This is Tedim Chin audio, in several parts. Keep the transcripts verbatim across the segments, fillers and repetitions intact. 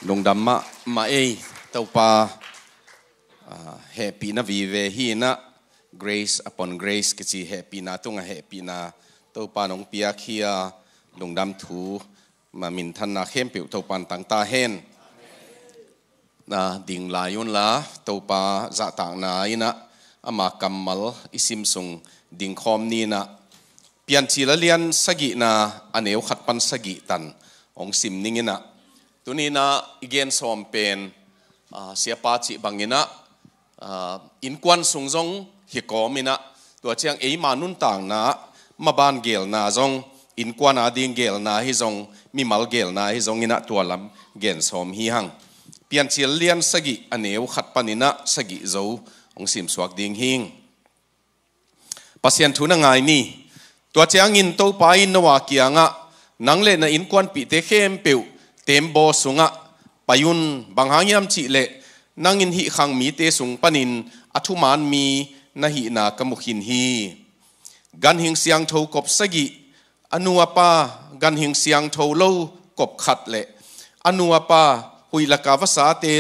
Lungdam mahmah ei, Topa, ah, hehpihna vive hi inah, grace upon grace kici hehpihna tungah hehpihna Topa nong piak hi a, lungdam thu ma minthanna khempeuh Topa in tang ta hen. Na ding lai unla, Topa zahtakna inah ama kammal i sim sung dingkhawm ni inah, Piancil a lian sagihna a neu khat pan sagih tan hong sim ning inah, tuni inah i gen sawm pen, ah, siapa cih bang inah, ah, innkuan sung zong hi kawm inah, tua ciang eima nuntakna maban gelna zong, innkuan a ding gelna hi zong, mimal gelna hi zong inah tua lam gen sawm hi hang. Piancil lian sagih a neu khat pan inah sagih zo hong simsuak ding hing. Pasian thu na ngai ni. Tua ciangin Topa in Noah kiangah, nang le na innkuanpihte khempeuh teembaw sungah pai un, bang hang hiam cih leh nang in hih khang mite sung panin a thuman mi na hihna ka mu khin hi. Ganhing siangtho kop sagih, a nu a pa ganhing siangtho lo kop khat le a nu a pa huih laka vasate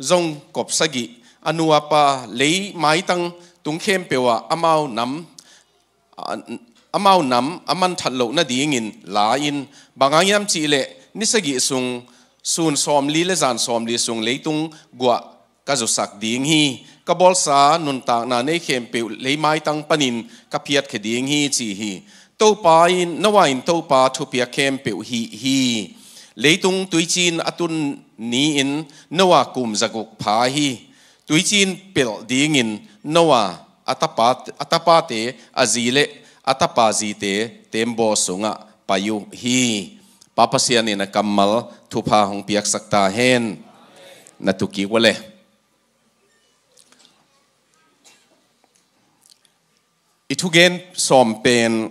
zong kop sagih, a nu a pa lei maitang tung khempeuh ah amau nam, a, amau nam a manthat loh nadingin la in, bang hang hiam cih leh ni sagih sung sun sawmli le zan sawmli sung leitung guah ka zusak ding hi. Ka bawlsa nuntakna nei khempeuh lei maitang panin ka phiatkhia ding hi, ci hi. Topa in, Noah in Topa thupiak khempeuh hih hi. Leitung tuicin a tun ni-in Noah kum zaguk pha hi. Tuicin pelh dingin Noah, a tapa, a tapate, a zi le a tapa zite teembaw sungah pai uh hi. Pa Pasian in a kammal thupha hong piaksak ta hen. Na tu kik uh le. I thugen sawm pen,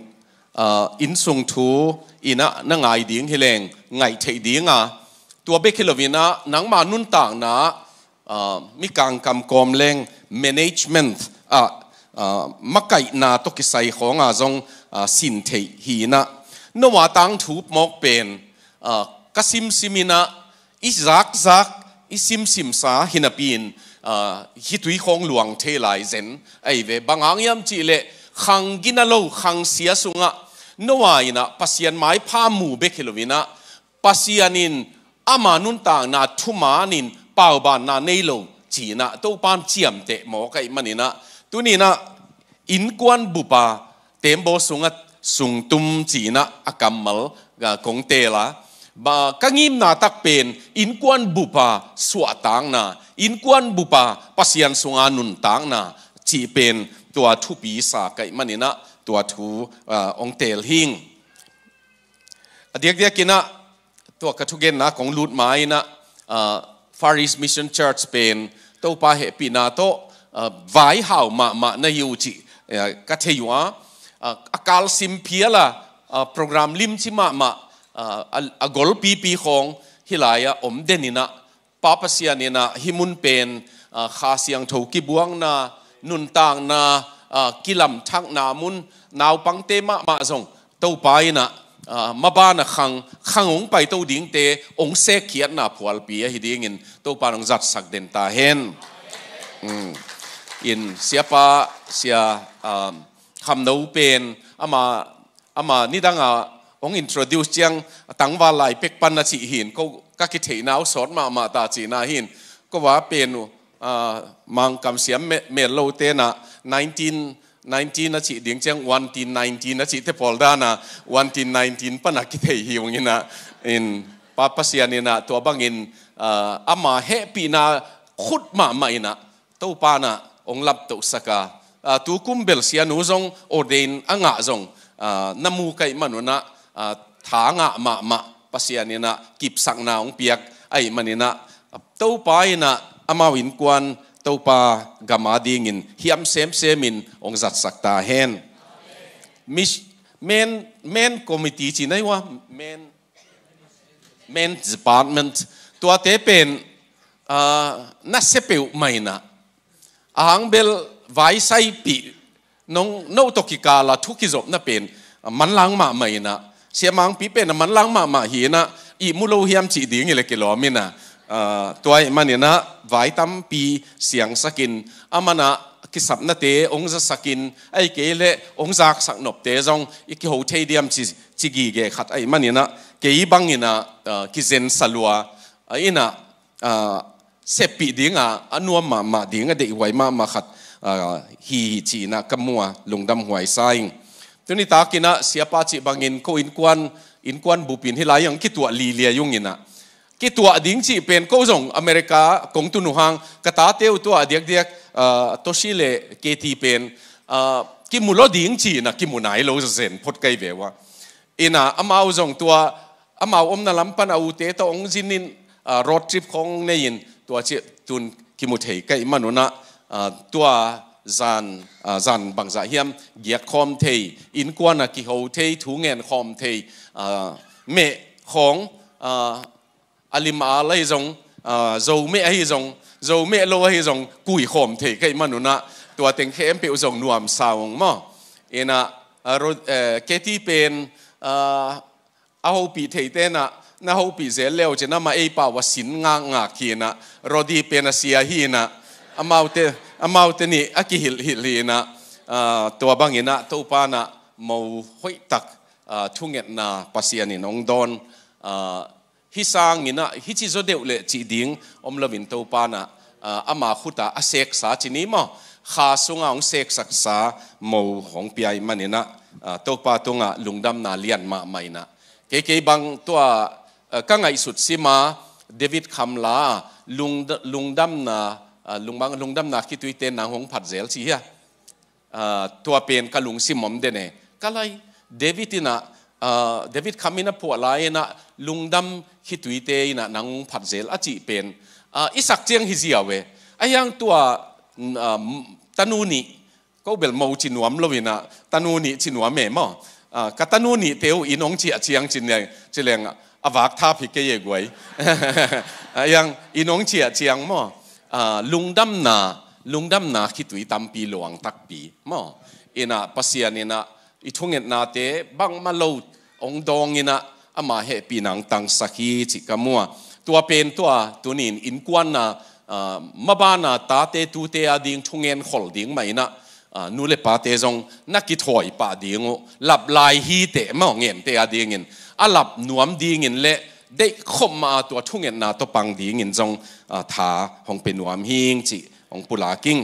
ah, innsung thu inah na ngai ding hi leng ngaih theih ding a, tua bek hi lo inah nangma nuntakna, ah, mikang kam kawm leng management ah, ah, makaihna tawh kisai khawng a zong, ah, sin theih hi inah. Noah tangthu mawk pen, ah, ka simsim inah i zakzak i simsimsa hi napi-in, ah, hih tui khawng luang thei lai zen ahi ve. Bang hang hiam cih leh khang gina lo khang sia sungah Noah inah Pasian maipha mu bek hi lo inah, Pasian in ama nuntakna thuman in paubanna nei lo ci inah Topa in ciamteh mawk ahih man inah, tuni inah innkuan bup a teembaw sungah sungtum ci inah a kammal, ah, kong teel a. Ba, ka ngimna tak pen innkuan bup a suahtakna, innkuan bup a Pasian sunga nuntakna cih pen tua thupi sa ka hih man inah tua thu, ah, hong teel hing. A diakdiak inah tua ka thugenna kong lut ma inah, ah, Far East Mission Church pen Topa hehpihna tawh, ah, vaihau mahmah na hi uh cih, ah, ka thei uh a, ah, a kalsim phial a, ah, program limci mahmah, ah, a, a golpipi khawng hih lai-ah om den inah, Pa Pasian inah hih mun pen, ah, Kha Siangtho kibuakna, nuntakna, ah, kilamthakna mun, naupangte mahmah zong Topa inah, ah, maban a khang, khang hong paito dingte hong sekkhiatna phualpi ahi dingin Topa in hong zatsak den ta hen. Mm. In siapa, sia, ah, Khamno pen ama, ama nidang a hong introduce ciang a tangval lai pek pan a cih hi in, ko ka kitheihna uh sawt mahmah ta cihna hi in, ko va pen uh, ah, Mangkam siam me-, mel lote inah nineteen nineteen a cih ding ciang one teen nineteen a cihte pawl dan a one teen nineteen pan a kithei hi ung inah, in Pa Pasian inah tua bangin, ah, ama hehpihna khut mahmah inah Topa inah hong laptohsak a, ah, tukum bel sianu zong ordain a ngah zong, ah, na mu ka hih man un ah, ah, tha ngah mahmah Pasian inah kipsakna hong piak ahih man inah, Topa inah amau innkuan Topa gam a dingin hiam semsem in hong zatsak ta hen. Mis-, men, men committee ci na hi ua, men, men department, tuate pen, ah, nasia peuhmah inah, a hang bel vaisaipih nong, no tawh kikal a thu kizopna pen, ah, manlang mahmah inah, Sia Mangpi pen a manlang mahmah hi inah, ihmu lo hiam cih ding hi leh kilawm inah, Aa, tua ahih maninah vai tampi siangsakin, a manah kisapnate hong zasakin, ahih kei leh hong zaksak nopte zong i kiho thei diam ci, ci gige khat ahih maninah, kei banginah, aa, kizensa lua, a inah, aa, seppih dinga a nuam mahmah ding, a deihhuai mahmah khat, aa, hi hi ci-inah ka mu a, lungdam huai sa ing. Tuni takinah siapa cih bangin ko innkuan, innkuan bupin hih lai-ah kituah liliai unginah, kituah ding cih pen ko zong America kong tun uh hang, ka tate uh tua a diakdiak, aa, Toshi le Katie pen, aa, kimu lo ding ci-inah kimu nai lo zen phot kai ve uh a. Inah amau zong tua, amau omna lam pan a ute tawh hong zinin, aa, road trip khawng nei-in tua ciah tun kimu thei ka hih manunah, aa, tua zan, aa, zan bangzah hiam giak khawm thei, innkuan a kiho thei, thu ngen khawm thei, aa, meh khawng, aa, a lim al ahi zong, aa, zo meh ahi zong, zo meh lo ahi zong, kui khawm thei ka hih manunah, tua teng khempeuh zong nuamsa ung maw. Inah, aa, ro-, eh, Katie pen, aa, a hopih theite inah, na hopih zel leu cin amah ei pau a sin ngakngak hi inah, Rodi pen a sia hi inah, amaute, amaute nih a kihilhhilh hi inah, aa, tua banginah Topa inah mo hoihtak, aa, thungetna Pasian in hong dawn, aa, hih sanginah, hih ci zaw deuh leh cih ding om loin Topa inah, aa, ama khutah a seksa ci ni maw, kha sungah hong seksaksa mo hong pia ahih maninah, aa, Topa tungah lungdamna lian mahmah inah. Kei, kei bang tua, aa, ka ngaihsut sima David Kham la, lung, lungdamna, aa, lung bang, lungdamna khituite nang hong phat zel ci hia. Aa, tua pen ka lungsim om den e. Ka lai, David inah, aa, David Kham inah phuah lai inah lungdam khituite inah nang phat zel a cih pen, aa, i sak ciang hi ziau e. A hiang tua, aa, tanu nih, ko bel mo ci nuam lo inah, tanu nih ci nuam e maw. Aa, ka tanu nihte uh inn hong ciah ciang cin leng, ci leng a vak thap hi kei e guai. A hiang inn hong ciah ciang maw. Aa, lungdamna, lungdamna khitui tampi luang takpi maw. Inah Pasian inah i thungetnate bangmah lo hong dawng inah ama hehpihna hong tangsak hi cih ka mu a. Tua pen tua, tunin innkuanna, aa, mabana tate tute a ding thungen khol ding mah inah, aa, nu le pate zong na kithawi pah ding uh, lap lai hi teh maw, ngente a dingin a lap nuam dingin le deih khop mah a tua thungetna tawh pang dingin zong, aa, tha hong pe nuam hing cih hong pulak ing.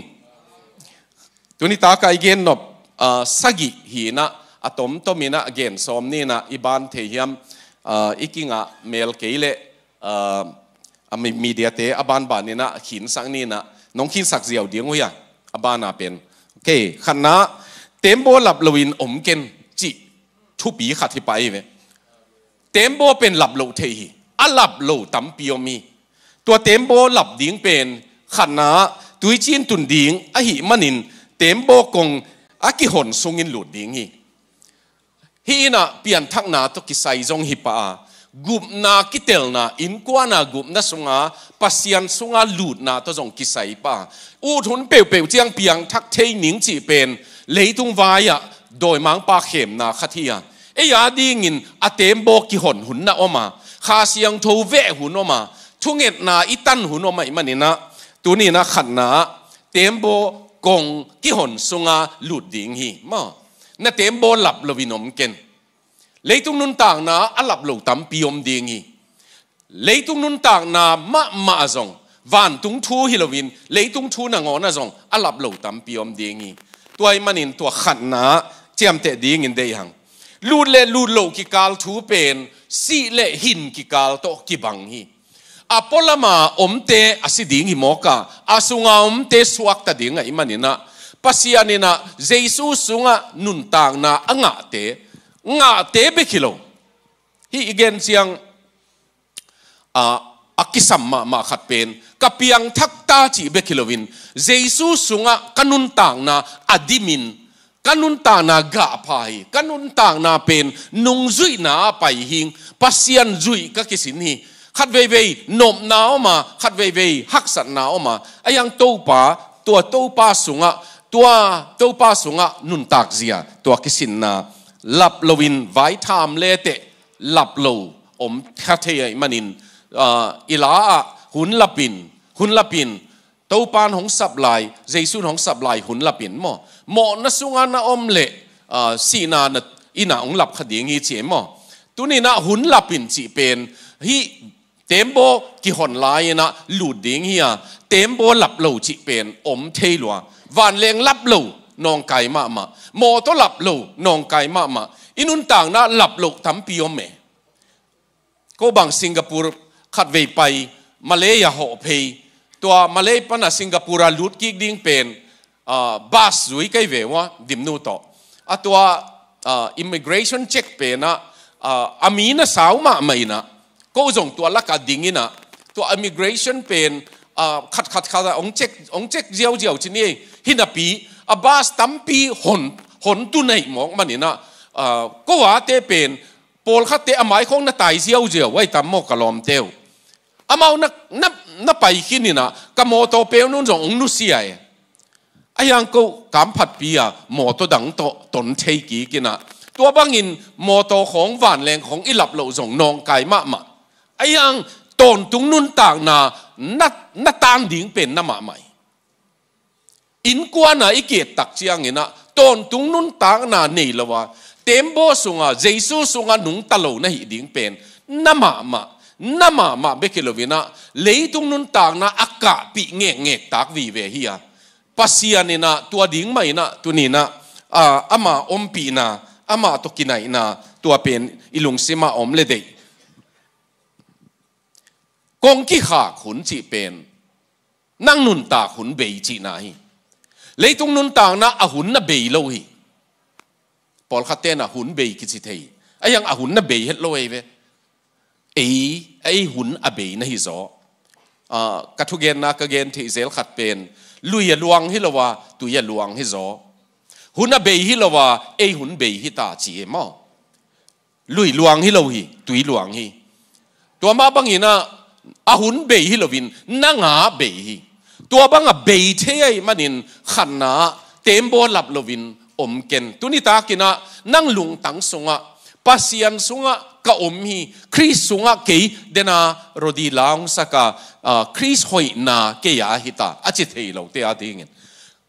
Tuni takah i gen nop, aa, sagih hi inah, a tomtom inah gen sawm ni inah, i ban thei hiam, aa, i kingah mel kei leh, aa, a mi-, mediate a banban inah khinsak ni inah, nong khinsak ziau ding uh hia, a bana pen. Ok, khatna, tembaw lap loin om ken cih thupi khat hi pah hi ve. Tembaw pen lap lo thei hi. A lap lo tampi om hi. Tua tembaw lap ding pen khatna tuicin tun ding ahih manin tembaw kong a kihon sungin lut ding hi. Hih inah pianthakna tawh kisai zong hi pah a, gupna kitelna, innkuana gupna sunga, Pasian sunga lutna tawh zong kisai pah a. Ut hun peuhpeuh ciang piangthak thei ning cih pen leitung vai-ah dawimangpa khemna khat hi a, ei a dingin a tembaw kihon hun na om a, Kha Siangtho veh hun om a, thungetna i tan hun om ahih maninah, tuni inah khatna ah tembaw kong kihon sunga lut ding hi maw. Na tembaw lap loin om ken. Leitung nuntakna a lap lo tampi om ding hi. Leitung nuntakna mahmah a zong, vantung thu hi loin leitung thu nangawn a zong a lap lo tampi om ding hi. Tua ahih manin tua khatna ciamteh dingin deih hang. Lut le lut loh kikal thu pen sih le hin kikal tawh kibang hi. A pualama omte a si ding hi mawk a, a sunga omte suakta ding ahih maninah, Pasian inah Jesu sungah nuntakna a ngahte, ngahte bek hi lo. Hih i gen ciang, a, a kisam mahmah khat pen, ka piangthak ta cih bek hi loin, Jesu sungah ka nuntakna a dimin, ka nuntakna gahpha hi, ka nuntakna pen nungzuihna a pai hing, Pasian zuih ka kisin hi. Khat veivei nopna om a, khat veivei haksatna om a, a hiang Topa, tua Topa sungah, tua Topa sungah nuntak zia, tua kisinna lap loin vai tham leteh lap lo om kha thei ahih manin, aa, i la ah Hun lapin, hun lapin, Topan hong sap lai, Jesu'n hong sap lai hun lapin maw, mawhna sungah na om leh, ah, sihna na, in ah hong lap kha ding hi ci e maw. Tuni-in ah hun lapin cih pen hih teembaw kihon lai-in ah lut ding hi a, teembaw lap lo cih pen om thei lua. Vanleng lap lo nawngkai mahmah, mawtaw lap lo nawngkai mahmah, i nuntakna lap lo tampi om e. Ko bang Singapore khatvei pai, Malay ah hawh phei, tua Malay pan a Singapore a lut kik ding pen, ah, bus zui kei ve ua, Dimnu tawh. A tua, ah, immigration check pen ah, ah, a mi na sau mahmah in ah, ko zong tua lakah ding in ah, tua immigration pen, ah, khat khat khat ah hong check, hong check ziauziau ci ni, hi napi, a bus tampi hon, hon tu nei mawk man in ah, ah, ko ate pen, pawlkhatte a mai khawng na tai ziauziau, ai tam maw ka lawmte uh. Amau na, na, na pai khin in ah, ka mawtaw peuh nung zong hong nusia e. A hiang ko kamphatpi a mawtaw dang tawh ton thei kik in ah, tua bangin mawtaw khawng vanleng khawng i lap loh zong nawngkai mahmah. A hiang tawntung nuntakna na, na tan ding pen na mahmah hi. Innkuan ah i ki-et tak ciangin ah, tawntung nuntakna nei lo a, teembaw sungah, Jesu sungah nungta lo na hih ding pen na mahmah, na mahmah bek hi lo in ah, leitung nuntakna a kahpih ngekngek tak vive hi a, Pasian in ah tua ding mah in ah, tuni-in ah, ah, ama ompihna, ama tawh kinaihna, tua pen i lungsim ah om le deih. Kong kikhak hun cih pen nang nuntak hun bei cihna hi. Leitung nuntakna a hun na bei lo hi. Pawlkhatte'n a hun bei kici thei. A hiang a hun na bei het lo ei ve. Ei, ei hun a bei na hi zaw. Ah, ka thugenna ka gen theih zel khat pen, lui a luang hi lo a, tui a luang hi zaw. Hun a bei hi lo a, ei hun bei hi ta ci e maw. Lui luang hi lo hi, tui luang hi. Tua mah bangin ah, a hun bei hi loin, nang a bei hi. Tua bang a bei thei ahih manin, khatna ah, teembaw lap loin om ken. Tuni takin ah, nang lungtang sungah, Pasian sungah ka om hi, Khrist sungah kei, dena rodi laungsak a, ah, Khrist hoihna kei a hi ta, a ci thei lote a dingin.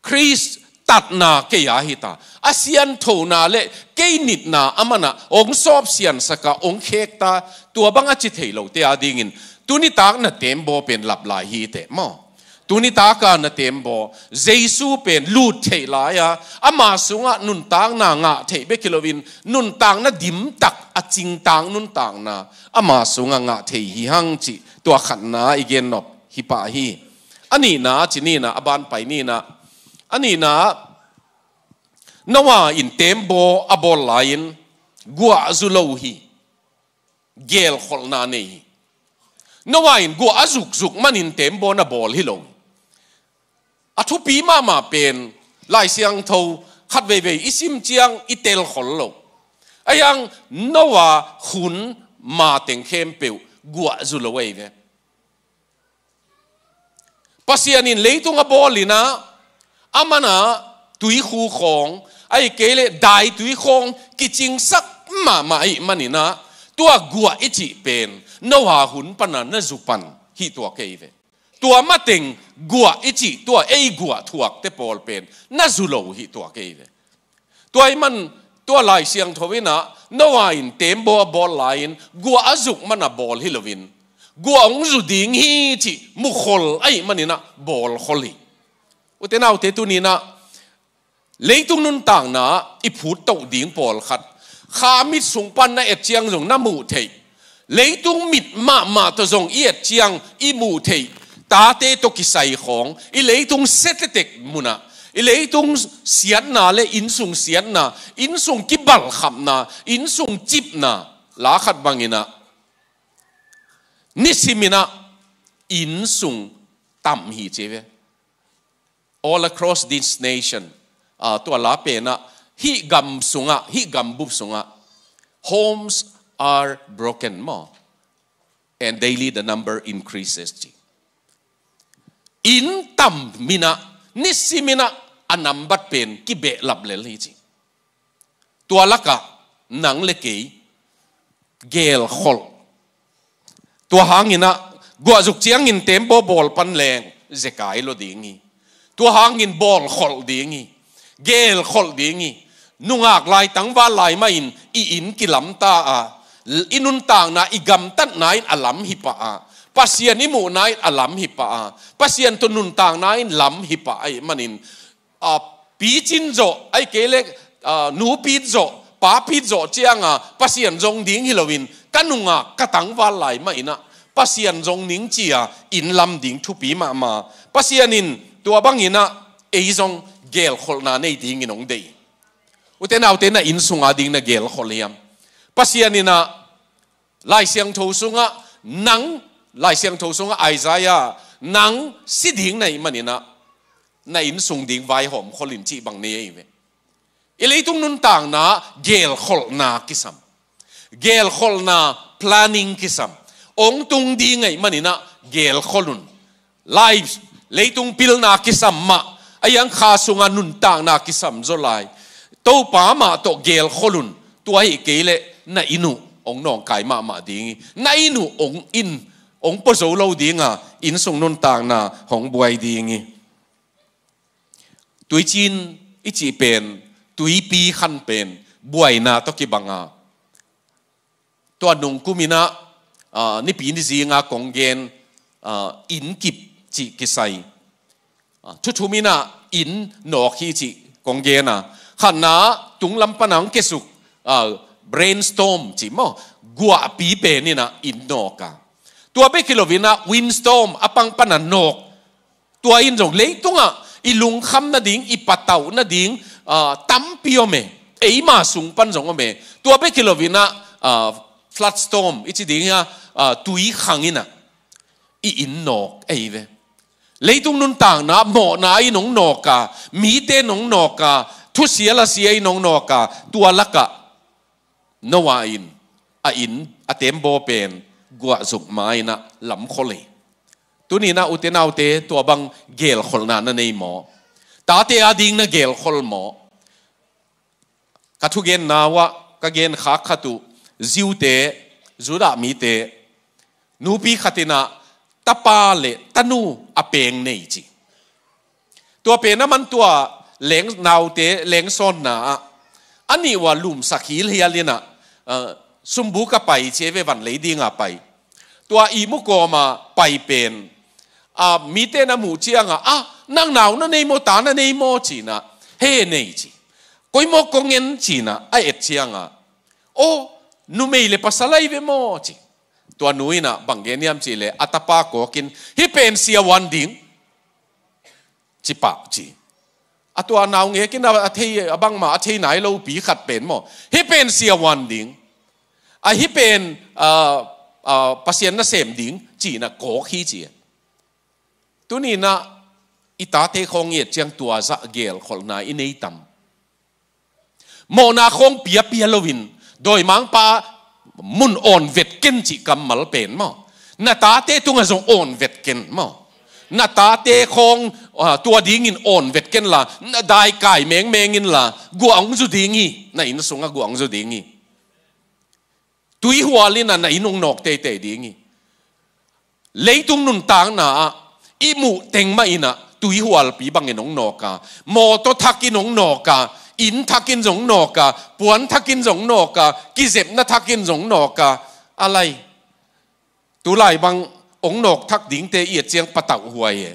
Khrist tatna kei a hi ta. A sianthona le kei nitna a man ah hong sawp siansak a hong khek ta, tua bang a ci thei lote a dingin. Tuni tak na teembaw pen lap lai hi teh maw. Tuni tak a na teembaw, Jesu pen lut theih lai a, ama sungah nuntakna ngah theih bek hi loin, nuntakna dimtak a cingtang nuntakna, ama sungah ngah thei hi hang cih, tua khatna i gen nop hi pah hi. A nihna, ci nihna, a ban pai nihna. A nihna, Noah in teembaw a bawl lai-in guah zu lo hi. Gelkholhna nei hi. Noah in guah a zukzuk manin teembaw na bawl hi lo. A thupi mahmah pen, Lai Siangtho khat veivei i sim ciang i telkhol lo. A hiang Noah hun mateng khempeuh guah zu lo ei ve. Pasian in leitung a bawl in ah, a man ah tuikhu khawng, ahih kei leh daitui khawng kicingsak mahmah ahih manin ah, tua guah i cih pen Noah hun pan a na zu pan hi tuak ei ve. Tua mateng guah i cih, tua ei guah thuakte pawl pen na zu lo hi tuak ei ve. Tua ahih man, tua Lai Siangtho in ah, Noah in teembaw a bawl lai-in, guah a zuk man a bawl hi loin, guah hong zu ding hi cih mukhol ahih manin ah bawlkhol hi. Ute naute, tuni-in ah, leitung nuntakna i phut toh ding pawlkhat, kha mit sung pan na et ciang zong na muh theih, leitung mit mahmah tawh zong i et ciang i muh theih, tate tawh kisai khawng, i leitung sia tektek mun ah, i leitung siatna le innsung siatna, innsung kibalkhapna, innsung cipna, la khat bangin ah, nisim in ah innsung tam hi ci ve. All across this nation, ah, tua la pen ah, hih gam sungah, hih gambup sungah, homes are broken maw, and daily the number increases ci. Inn tam in ah, nisim in ah a nambat pen kibehlap lel hi ci. Tua lakah nang le kei gelkholh. Tua hangin ah Guahzuk ciangin tembaw bawl pan leng zekai lo ding hi. Tua hangin bawlkholh ding hi. Gelkholh ding hi. Nungak lai tangval lai mahin i inn kilamta a, i nuntakna, i gamtatna in a lam hi pah a, Pasian i muhna in a lam hi pah a, Pasian tawh nuntakna in lam hi pah ahih manin, a, picin zawh, ahih kei leh, a, nupit zawh, papit zawh cianga Pasian zong ding hi loin, ka nungak, ka tangval lai mah inah Pasian zong ning cia inn lam ding thupi mahmah. Pasian in tua banginah ei zong gelkholhna nei dingin hong deih. Ute naute, na inn sunga ding na gelkholh hiam? Pasian inah Lai Siangtho sungah nang, Lai Siangtho sungah Isaiah, nang si ding na hih maninah na inn sung ding vaihawm kholh in cih bang nei ahi ve. I leitung nuntakna gelkholhna kisam. Gelkholhna planning kisam. Hong tung ding ahih maninah gelkholh un. Lai, leitung pilna kisam mah, a hiang kha sunga nuntakna kisam zaw lai. Topa mah tawh gelkholh un. Tua ahih kei leh na inn uh hong nawngkai mahmah ding hi. Na inn uh hong inn, hong pua zo lo dinga, inn sung nuntakna hong buai ding hi. Tuicin i cih pen, tuipi khan pen buaina tawh kibanga. Tua nungkum inah, a, nipi ni zinga kong gen, a, inn kip cih kisai. A, thu thum inah inn nawk hi cih kong gen a. Khatna, tunglam pana hong kiasuk, a, brainstorm cih maw, guahpi pen inah inn nawk a. Tua bek hi loinah windstorm, a pang pana nawk. Tua in zong leitungah i lungkham nading, i patauh nading, a, tampi om e. Eima sung pan zong om e. Tua bek hi loinah, a, flood storm i ci ding hi a, a, tui khang inah i inn nawk ahi ve. Leitung nuntakna mawhna in hong nawk a, mite in hong nawk a, thusia lasia in hong nawk a, tua lakah Noah in a inn, a tembaw pen guahzuk ma inah lamkholh hi. Tuninah ute naute, tua bang gelkholhna na nei maw? Tate a ding na gelkholh maw? Ka thugenna uh ah ka gen khak khat uh, Jew-te, Judah mite, nupi khat inah tapa le tanu a peng nei ci. Tua pen a man tua leng, naute lengsawnna ah a nih uh a lumsak hilhial inah, a, sumbuk a pai ci e ve, van lei dinga pai. Tua ihmu kawma pai pen, a, mite na muh cianga, a, nang nau na nei maw, ta na nei maw cinah, he nei ci. Koi maw kong en cinah a et cianga, aw, numei le pasal ahi ve maw ci. Tua nu inah bang gen hiam cih leh a tapa kawkin, hih pen siavuan ding ci pah ci. A tua naungek in a, a thei, a bangmah a thei nai lopi khat pen maw, hih pen siavuan ding, a, hih pen, a, a, Pasian nasem ding cinah kawk hi ci. Tuninah i tate khawng i et ciang tua zah gelkholhna i nei tam? Mawhna khawng piapia loin, dawimangpa mun awn vet ken cih kammal pen maw, na tate tungah zong awn vet ken maw. Na tate khawng, a, tua dingin awn vet ken la, na daikai mengmeng inla, guah hong zu ding hi, na inn sungah guah hong zu ding hi. Tuihual inah na inn hong nawk teitei ding hi. Leitung nuntakna ah i muh teng mah inah tuihualpi bangin hong nawk a, mawtaw thakin hong nawk a, inn thakin zong nawk a, puan thakin zong nawk a, kizepna thakin zong nawk a, a lai. Tulai bang hong nawk thak dingte i et ciang patauh huai e.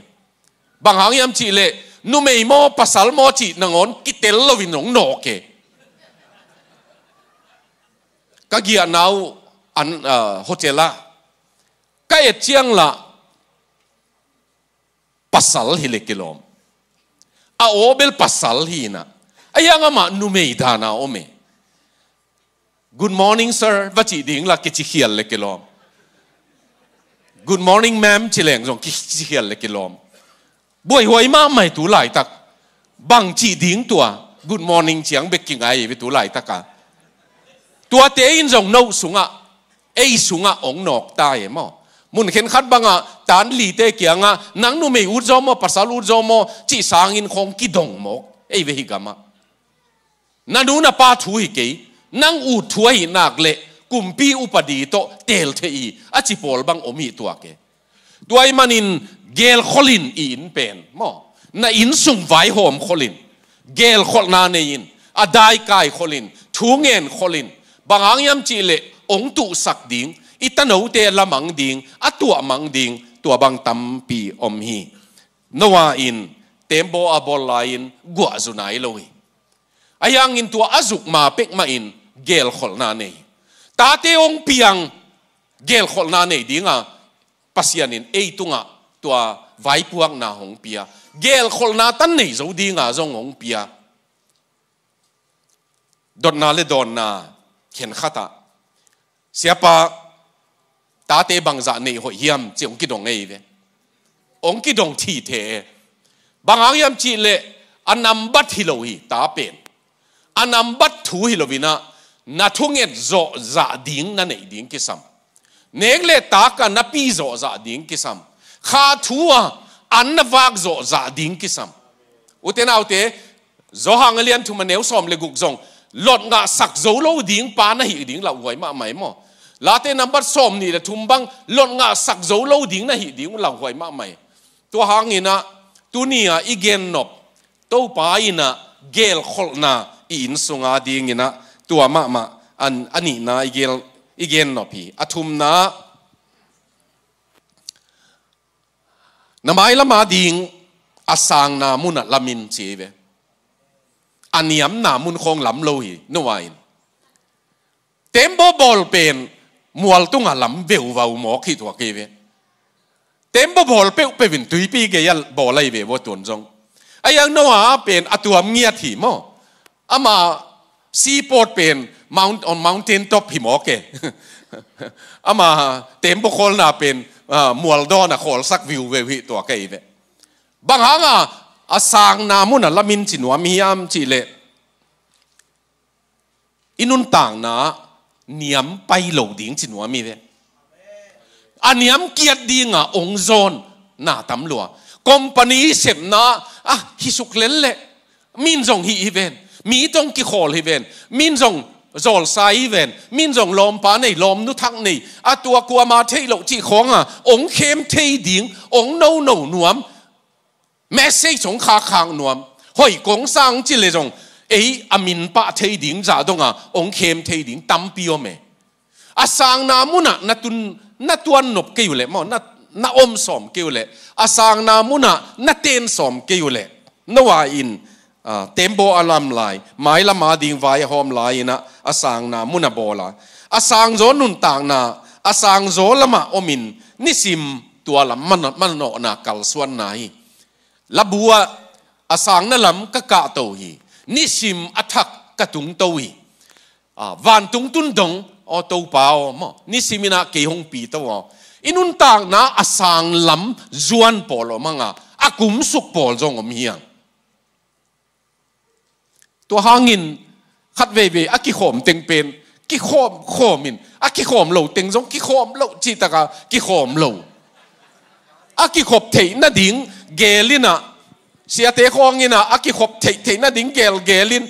Bang hang hiam cih leh, numei maw pasal maw cih nangawn kitel loin hong nawk e. Ka giahna uh an, ah, hotel ah ka et ciang lah pasal hi le kilawm. A aw bel pasal hi inah, a hiang amah numei dana om e. "Good morning, sir," va cih ding lah kici khial le kilawm. "Good morning, ma'am," ci leng zong kici khial le kilawm. Buaihuai mahmah hi tu laitak. Bang cih ding tua, good morning ciang bek kingai hi ve tu laitaka. Tuate in zong no sungah, ei sungah hong nawk ta e maw. Mun khenkhat bangah tanlite kiangah, "Nang numei ut zaw maw, pasal ut zaw maw?" cih sangin khawng kidong mawk ei ve hih gamah. "Na nu na pa thu hi kei, nang ut thu ahih nak leh kumpi upadi tawh teel thei hi," a ci pawl bang om hi tuak e. Tua ahih manin gelkholin i inn pen maw, na inn sung vaihawm kholin, gelkholhna nei-in, a daikai kholin, thu ngen kholin, bang hang hiam cih leh hong tuhsak ding, i tanote lamang ding, a tuahmang ding, tua bang tampi om hi. Noah in tembaw a bawl lai-in guah zu nai lo hi. Ahi hangin tua a zuk ma pek mahin gelkholhna nei. Tate hong piang, gelkholhna nei dinga Pasian in ei tungah tua vaipuakna hong pia. Gelkholhna tan nei zo dinga zong hong pia. Dotna le dawnna khenkhatah, "Siapa, tate bangzah neih hoih hiam?" ci hong kidong ei ve. Hong kidong thithe. Bang hang hiam cih leh a nambat hi lo hi, ta pen. A nambat thu hi lo-in ah, na thunget zawhzah ding na neih ding kisam. Nek le tak a na pi zawhzah ding kisam. Kha thu a an na vak zawhzah ding kisam. Ute naute, Johan a lian thum a neu sawm le guk zong, Lot ngahsak zo lo ding pa na hih ding lauhuai mahmah hi maw. Late nambat sawm nih le thum bang, Lot ngahsak zo lo ding na hih ding lauhuai mahmah hi. Tua hangin ah, tuni-a i gennop, Topa in ah gelkholhna i inn sunga dingin ah, tua mahmah a nihna i gel, i gennop hi. A thumna, na mailam ading a sangna munah lam in ci hi ve. A niamna mun khawng lam lo hi, Noah in. Tembaw bawl pen mual tungah lam veuvau mawk hi tuak hi ve. Tembaw bawl peuhpeuh in tuipi gei-ah bawl ahi ve ua tuan zong. Ahi hang Noah pen a tuam ngiat hi maw. Ama seaport pen mount, on mountain top hi mawk e. Ama tembaw khawlna pen, ah, mual dawn a khawlsak viuveu hi tuak ahi ve. Bang hanga a sangna munah lam in ci nuam hiam cih leh, i nuntakna niam pai lo ding ci nuam hi ve. A niam kiat dinga hong zawn na tam lua. Company sepna, ah, hi suk lel leh. Min zong hih hi ven. Mi tong kikhawl hi ven. Min zong zawlsa hi ven. Min zong lawmpa nei, lawmnu thak nei. A tua kuama theih loh cih khawnga hong khem thei ding, hong nono nuam. Message hong khakkhak nuam. Hoih kong sang ci le zong, ei a min pah thei ding zah donga hong khem thei ding tampi om e. A sangna munah na tun, na tuan nop kei uh leh maw, na, na om sawm kei uh leh. A sangna munah na ten sawm kei uh leh. Noah in, ah, tembaw a lam lai, mailam ading vai a hawm lai-in ah, a sangna munah bawl a. A sangzaw nuntakna, a sangzaw lamah omin, nisim tua lam man, manawhna kalsuanna hi. Labu ah a sangna lam ka kahto hi. Nisim a thak ka tungto hi. Ah, vantung tun dong, aw Topa aw maw. Nisim in ah kei hong pito aw. I nuntakna a sang lam zuan pawl om hanga, a kumsuk pawl zong om hi hang. Tua hangin khat veivei a kikhawm teng pen kikhawm khawm in, a kikhawm lo teng zong kikhawm lo cih taka kikhawm lo. A kikhop theih nading gel in ah, siate khawng in ah, a kikhop theih theih nading gelgel in,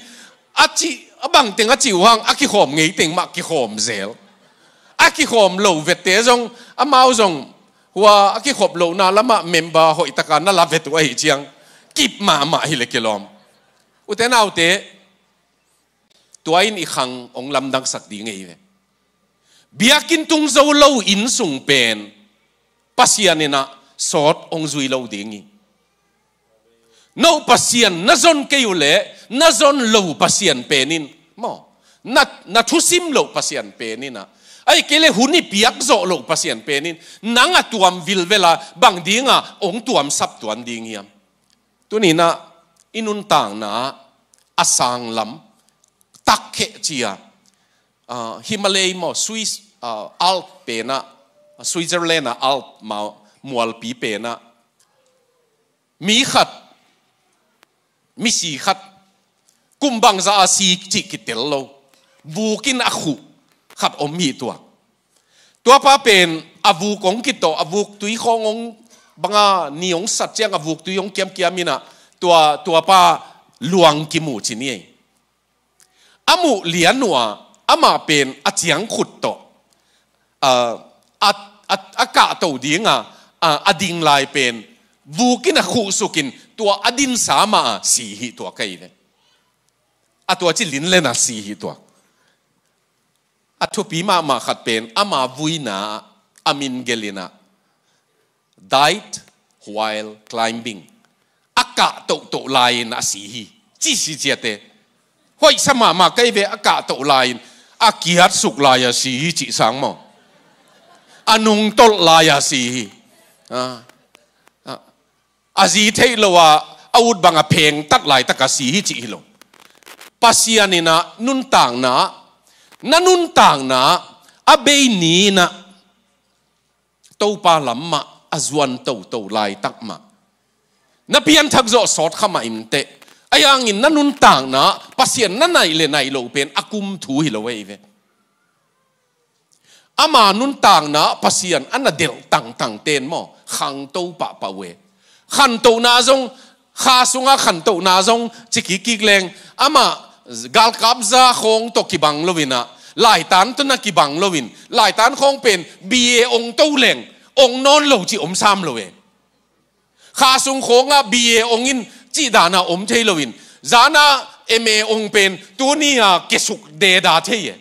a cih, a bang teng a cih uh hang, a kikhawm ngei teng mah kikhawm zel. A kikhawm lo vette zong, amau zong, hua a kikhop lohna lamah member hoih taka na la vet uh ahih ciang, kip mahmah hi leh kilawm. Ute naute, tua in i khang hong lamdangsak ding ahi ve. Biakinn tung zo lo inn sung pen Pasian in ah sawt hong zui lo ding hi. No Pasian na zon kei uh leh, na zon lo Pasian pen in maw, na, na thusim lo Pasian pen in ah, ahih kei leh hun i piak zawh lo Pasian pen in nang a tuam vilvel a, bang dinga hong tuam sap tuan ding hiam? Tuni-in ah i nuntakna a sang lam, takkhe ci a, ah, Himalay maw, Swiss, ah, Alp pen ah, Switzerland ah Alp maw, mualpi pen ah, mi khat, misi khat, kum bangzah a si cih kitel lo, vuk in a khuh khat om hi tuak. Tua pa pen a vuk hong kitawh, a vuk tui khawng hong, banga ni hong sat ciang a vuk tui hong kiamkiam in ah, tua, tua pa luang kimu ci ni ei. A muh lian uh a, amah pen a ciangkhut tawh, ah, a, a, a kahto dinga, a, a ding lai pen, vukin a khuhsukin, tua a dinsa mah a si hi tuak ahi ve. A tua ci linlen a si hi tuak. A thupi mahmah khat pen, ama vuina a min gelh in ah, died while climbing. A kah tohtoh lai-in a si hi. Ci si ciate. Hoihsa mahmah kei ve, a kah toh lai-in. A kiatsuk lai-a si hi cih sang maw. A nungtolh lai-a si hi. A, a, a zi theih loh a, a ut bang a phengtat laitak a si hi cih hi lo. Pasian in ah nuntakna, na nuntakna, a bei ni in ah, Topa lam mah a zuan toto laitak mah. Na pianthak zawh sawt kha mah inteh. Ahi hangin na nuntakna Pasian na naih le naih loh pen a kum thu hi lo ahi ve. Ama nuntakna Pasian a na delh tangtang ten maw, khangto pahpah uh e. Khantohna zong, kha sunga khantohna zong ci kikkik leng, amah galkapza khawng tawh kibang loin ah, laitan tawh na kibang loin, laitan khawng pen B A ong to leng, ong nawn lo cih om sam lo e. Kha sung khawngah B A ong in cih dana om thei loin, zana M A ong pen tuni-a kesuk deda thei e.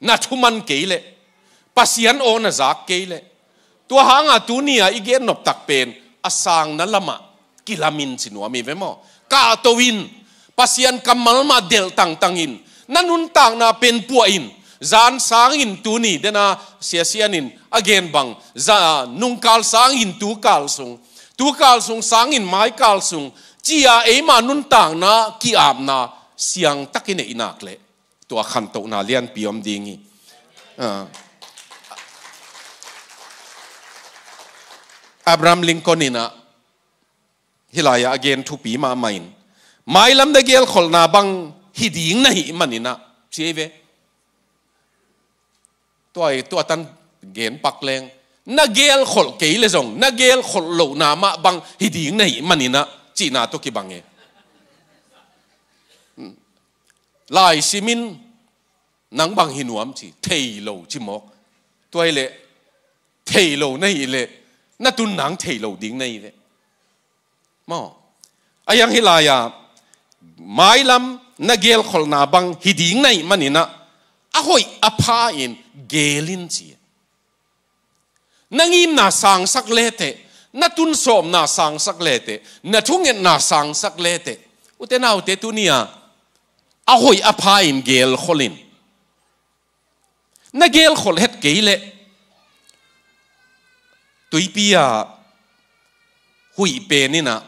Na thuman kei leh, Pasian aw na zak kei leh. Tua hanga tuni-a i gen noptak pen, a sangna lamah kilamin ci nuam hi ve maw. Kahto in, Pasian kammal mah delh tangtangin, na nuntakna pen puah in, zan sangin tuni dena Sia Sian in a gen bang, za, nungkal sangin tukal sung, tukal sung sangin maikal sung, ci-a eima nuntakna ki-apna siangtakin ei nak leh. Tua khantohna lianpi om ding hi. Ah. Abraham Lincoln in ah, hih lai-ah a gen thupi mahmah in, mailam na gelkholhna bang hi ding na hih manin ah, ci ei ve. Tua, tua tan gen pak leng, na gelkholh kei le zong, na gelkholh lohna mah bang hi ding na hih manin ah, cihna tawh kibang e. Lai simin, nang bang hi nuam ci, thei lo ci mawk. Tua hi leh, thei lo na hih leh, na tun nang thei lo ding na hi ve. Maw. A yang hih lai-a, mailam na gelkholhna bang hi ding na hih manin ah, a hoih a pha in gel in ci. Na ngimna sangsak leteh, na tunsawmna sangsak leteh, na thungetna sangsak leteh. Ute naute tuni-a, a hoih a pha in gelkholh in. Na gelkholh het kei leh, tuipi-a huih pen in ah,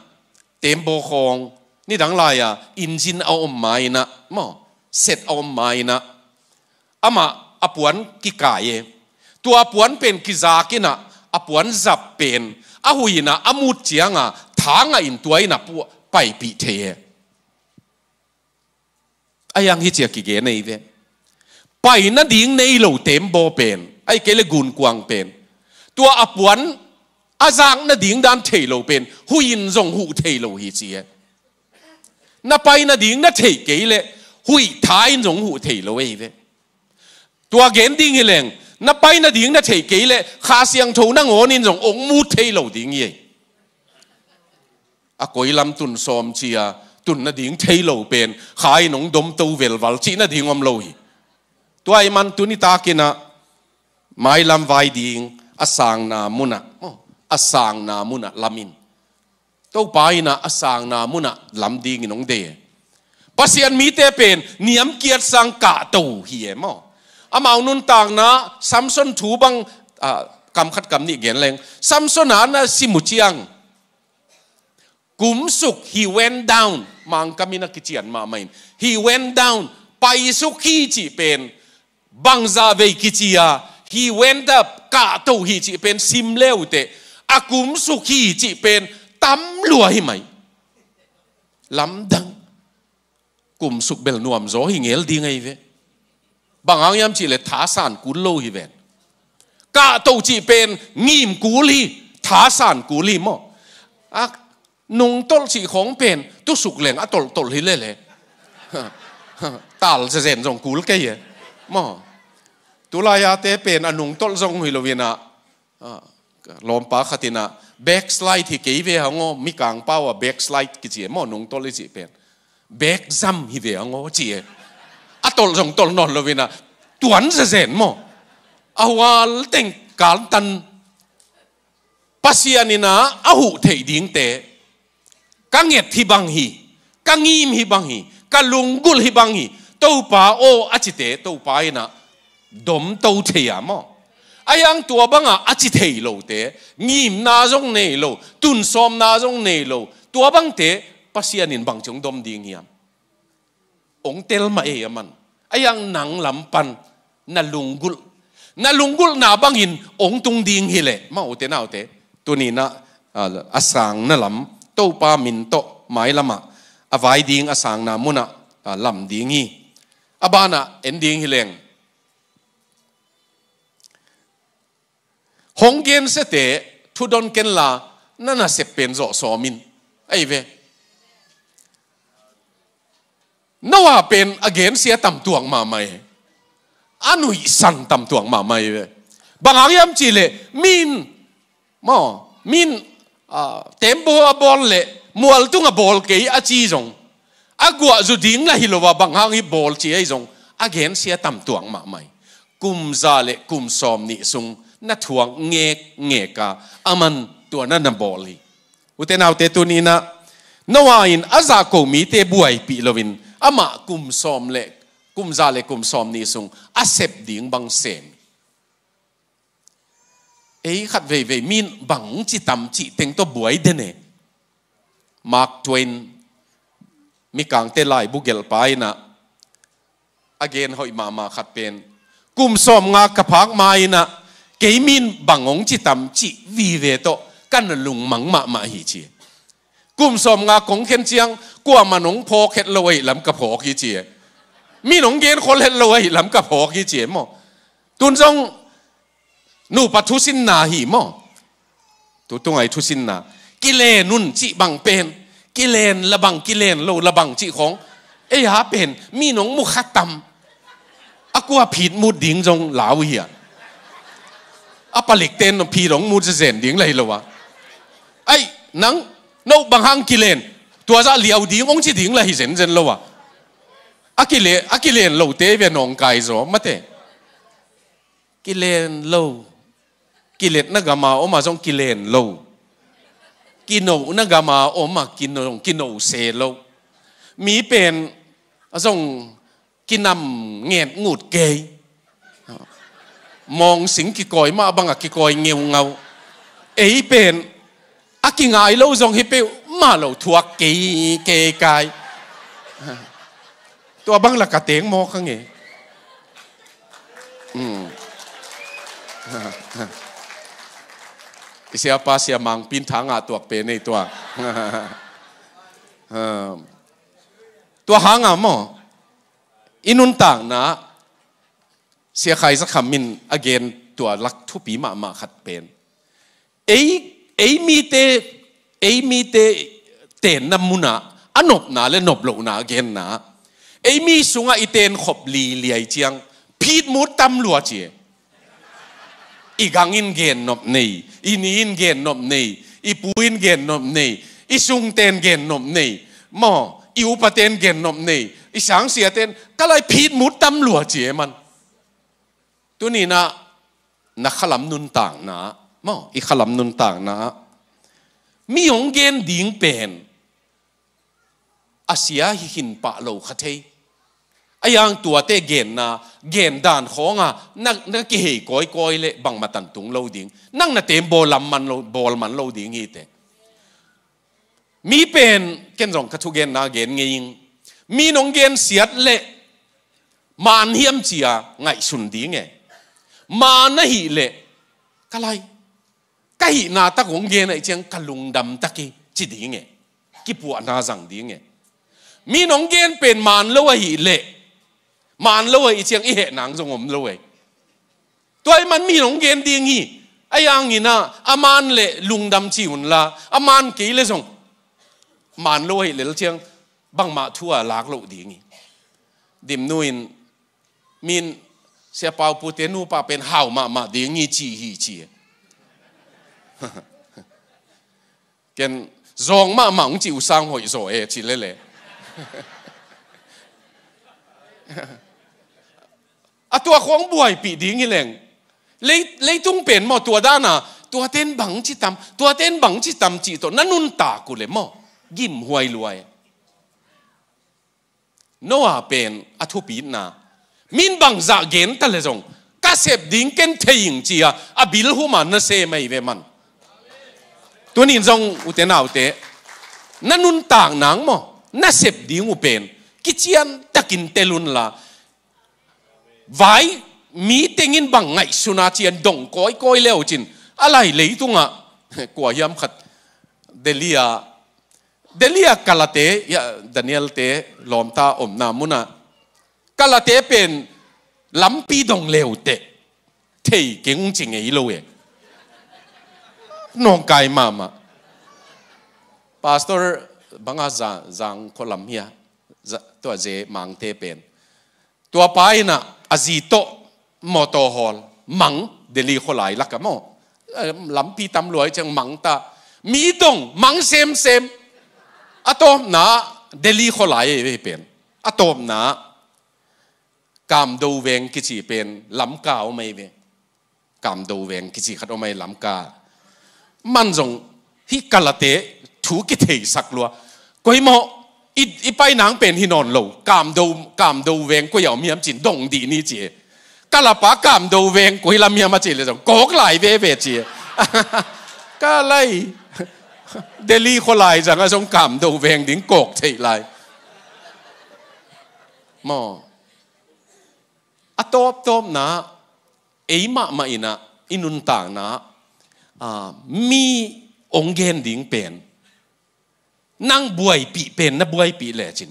tembaw khawng, nidang lai-a, engine a om ma in ah, maw, set a om ma in ah, amah a puan kikai e. Tua puan pen kizak in ah, a puan zap pen, a huih in ah, a mut cianga, thang ah in tua in ah pu-, paipih thei e. A yang hi cia kigen ei ve. Pai nading nei lo tembaw pen, ahih kei le gunkuang pen, tua a puan a zak nading dan thei lo pen, huih in zong huh thei lo hi ci e. Na pai nading na theih kei leh, huih tha in zong huh thei lo ei ve. Tua gen ding hi leng, na pai nading na theih kei leh, Kha Siangtho nangawn in zong ong mut thei lo ding hi ei. A koi lam tun sawm cia, tun nading thei lo pen, kha in ong domto velval cih nading om lo hi. Tua ahih man tuni takin ah, mailam vai ding, a sangna mun ah, oh, a sangna mun ah lam in. Topa in ah a sangna mun ah lam dingin ong deih e. Pasian mite pen, niamkiat sang kahto hi e maw. Amau nuntakna, Samson thu bang, ah, kam khat kam nih gen leng. Samson a na sim uh ciang. Kumsuk, he went down. Mangkam in a kician mahmah in. He went down. Paisuk hi cih pen. Bangzah vei kici a, he went up, kahto hi cih pen sim le uh teh, a kumsuk hi cih pen tam lua hi mai. Lamdang. Kumsuk bel nuamzaw hi ngel ding ahi ve. Bang hang hiam cih leh thasan kul lo hi ven. Kahto cih pen ngim kul hi, thasan kul hi maw. A, nungtolh cih khawng pen, tusuk leng a tolhtolh hi lele. Tal zezen zong kul kei e. Maw. Tulai-ate pen a nungtolh zong hi lo in ah, ah, Lawmpa khat in ah, "Backslide hi kei ve hang aw, mikang pau ah backslide kici e maw, nungtolh i cih pen. Backzam hi ve hang aw," ci e. A tolh zong tolh nawn lo in ah, tuan zezen maw. A hual teng kaltan. Pasian in ah a huh theih dingte, ka nget hi bang hi, ka ngim hi bang hi, ka lunggulh hi bang hi, Topa aw a cite Topa in ah domto thei a maw. A hiang tua bangah a ci thei lote, ngimna zong nei lo, tunsawmna zong nei lo, tua bangte Pasian in bang ci hong dom ding hiam? Hong tel mah ei a man. A hiang nang lam pan na lunggulh, na lunggulhna bangin hong tung ding hi leh, ma ute naute, tuni in ah, a, a sangna lam Topa min tawh mailamah a vai ding, a sangna munah, a, lam ding hi. A banah en ding hi leng. Hong gensiate thudon kenla, na nasep pen zawh sawm in. Ahi ve. Noah pen a gensia tamtuak mahmah e. A nuihsan tamtuak mahmah e. Bang hang hiam cih leh, min, maw, min, a, tembaw a bawl leh mualtung a bawl kei a ci zong, a guah zu ding lah hi lo a, bang hang hi bawl ci ahi zong, a gensia tamtuak mahmah e. Kum za le kum sawm nih sung na thuak ngekngek a, a man tua na na bawl hi. Ute naute, tuni in ah Noah in a zahko mite buaipih loin amah kum sawm le, kum za le kum sawm nih sung a sep ding bang sem. Ei khat veivei min bang ci tam cih teng tawh buai den e. Mark Twain, mikangte laibu gelhpa in ah a gen hoih mahmah khat pen, kum sawmnga ka phak ma in ah kei min bang hong ci tam cih vive tawh ka na lungmang mahmah hi ci. Kum sawmnga kong khen ciang kuamah nong phawk het lo ahih lam ka phawk hi ci e. Min hong gen khol het lo ahih lam ka phawk hi ci e maw. Tun zong nupa thusinna hi maw. Tutung ai thusinna. Kilen un cih bang pen, kilen la bang, kilen lo la bang cih khawng, ei a pen mi nong mu kha tam. A kua phit mut ding zong lau hi a. A palik ten phit hong mut zen ding la hi lo a. Ai, nang, no bang hang kilen, tua zah liau ding hong ci ding la hi zenzen lo a. A kile, a kilen lote ve nawngkai zaw mate. Kilen lo. Kiletna gam a om a zong kilen lo. Kinohna gam a om a kino, kino se lo. Mi pen a zong kinam nget ngut kei. Mawngsing kikawi mah bang a kikawi ngeungau. Ei pen a kingai lo zong hi peuh mah lo, thuak kei, kei kai. Tua bang la ka teng mawk a nge. Hmm. I siapa sia mangpin tha ngah tuak pen ei tua. Tua hang a maw, i nuntakna, Sia Khai Za Kham in a gen tua lak thupi mahmah khat pen, ei, ei mite, ei mite tenna munah a nopna le nop lohna a genna. Ei mi sungah i ten khop liliai ciang phit mut tam lua ci e. I gang in gen nop nei, i ni in gen nop nei, i pu in gen nop nei, i sungten gen nop nei, maw, i upaten gen nop nei, i sangsiaten, ka lai phit mut tam lua ci e man. Tuni in ah na khalam nuntakna, maw, i khalam nuntakna, mi hong gen ding pen a sia hi khin pah lo kha thei. A hiang tuate genna, gen dan khawng a na, na kihei kawikawi le bangmah tan tung lo ding. Nang na tem bawl lam man lo, bawl man lo ding hi te. Mi pen, ken zong ka thugenna gen ngei ing. Mi nong gen siat le maan hiam ci a ngaihsun ding e. Maan ahih leh, ka lai, ka hihna tak hong gen ahih ciang ka lungdam tak hi ci ding e. Kipuahna zang ding e. Mi nong gen pen maan lo ahih leh, maan lo ahih ciang i heh nang zong om lo e. Tua ahih man mi nong gen ding hi. A hiang in ah a maan le lungdam ci un la, a maan kei le zong maan lo ahih lel ciang bangmah thu a lak loh ding hi. Dimnu in, min, Sia Pau Pu te nupa pen hau mahmah ding hi ci hi ci e. Ken zawng mahmah hong cih uh sang hoih zaw e, ci lele. A tua khawng buaipih ding hi leng. Lei, leitung pen maw, tua dana, tua ten bang ci tam, tua ten bang ci tam cih tawh na nuntak uh le maw, gimhuai luai. Noah pen a thupitna, min bangzah gen ta le zong, ka sep ding ken thei ing ci-a, a bilhuma na sem ahi ve man. Tunin zong ute naute, na nuntak nang maw, na sep ding uh pen kician takin tel unla, vai mi tengin bang ngaihsuna cian dong kawikawi le uh cin, a lai leitungah, kua hiam khat, Delhi a, Delhi a Kalate, ya, Daniel te lawmta omna munah, Kalate pen lampi dong leuteh thei keng ci ngei lo e. Nawngkai mahmah. Pastor banga za, zang khualam hia, za, tua ze mangte pen. Tua pa inah a zi tawh mawtaw hawl mang Delhi khualai laka maw. Eh, lampi tam luai ciang mang ta. Mi dong mang semsem. A tawpna Delhi khualai ei ve pen. A tawpna Kamdo veng kici pen Lamka om ei ve. Kamdo veng kici khat om ei Lamka. Man zong hih Kalate thu kitheisak lua. Koi maw, i, i pai nang pen hi nawn lo. Kamdo, Kamdo veng koi a om hiam cin dong dih ni ci e. Kalapa Kamdo veng koi lam hiam a ci le zong kawk lai veve ci e. Kalai. Delhi khualai zang a zong Kamdo veng ding kawk theih lai. Maw. A tawptawpna, ei mahmah inah, i nuntakna, ah, mi ong gen ding pen. Nang buaipih pen, na buaipih lecin.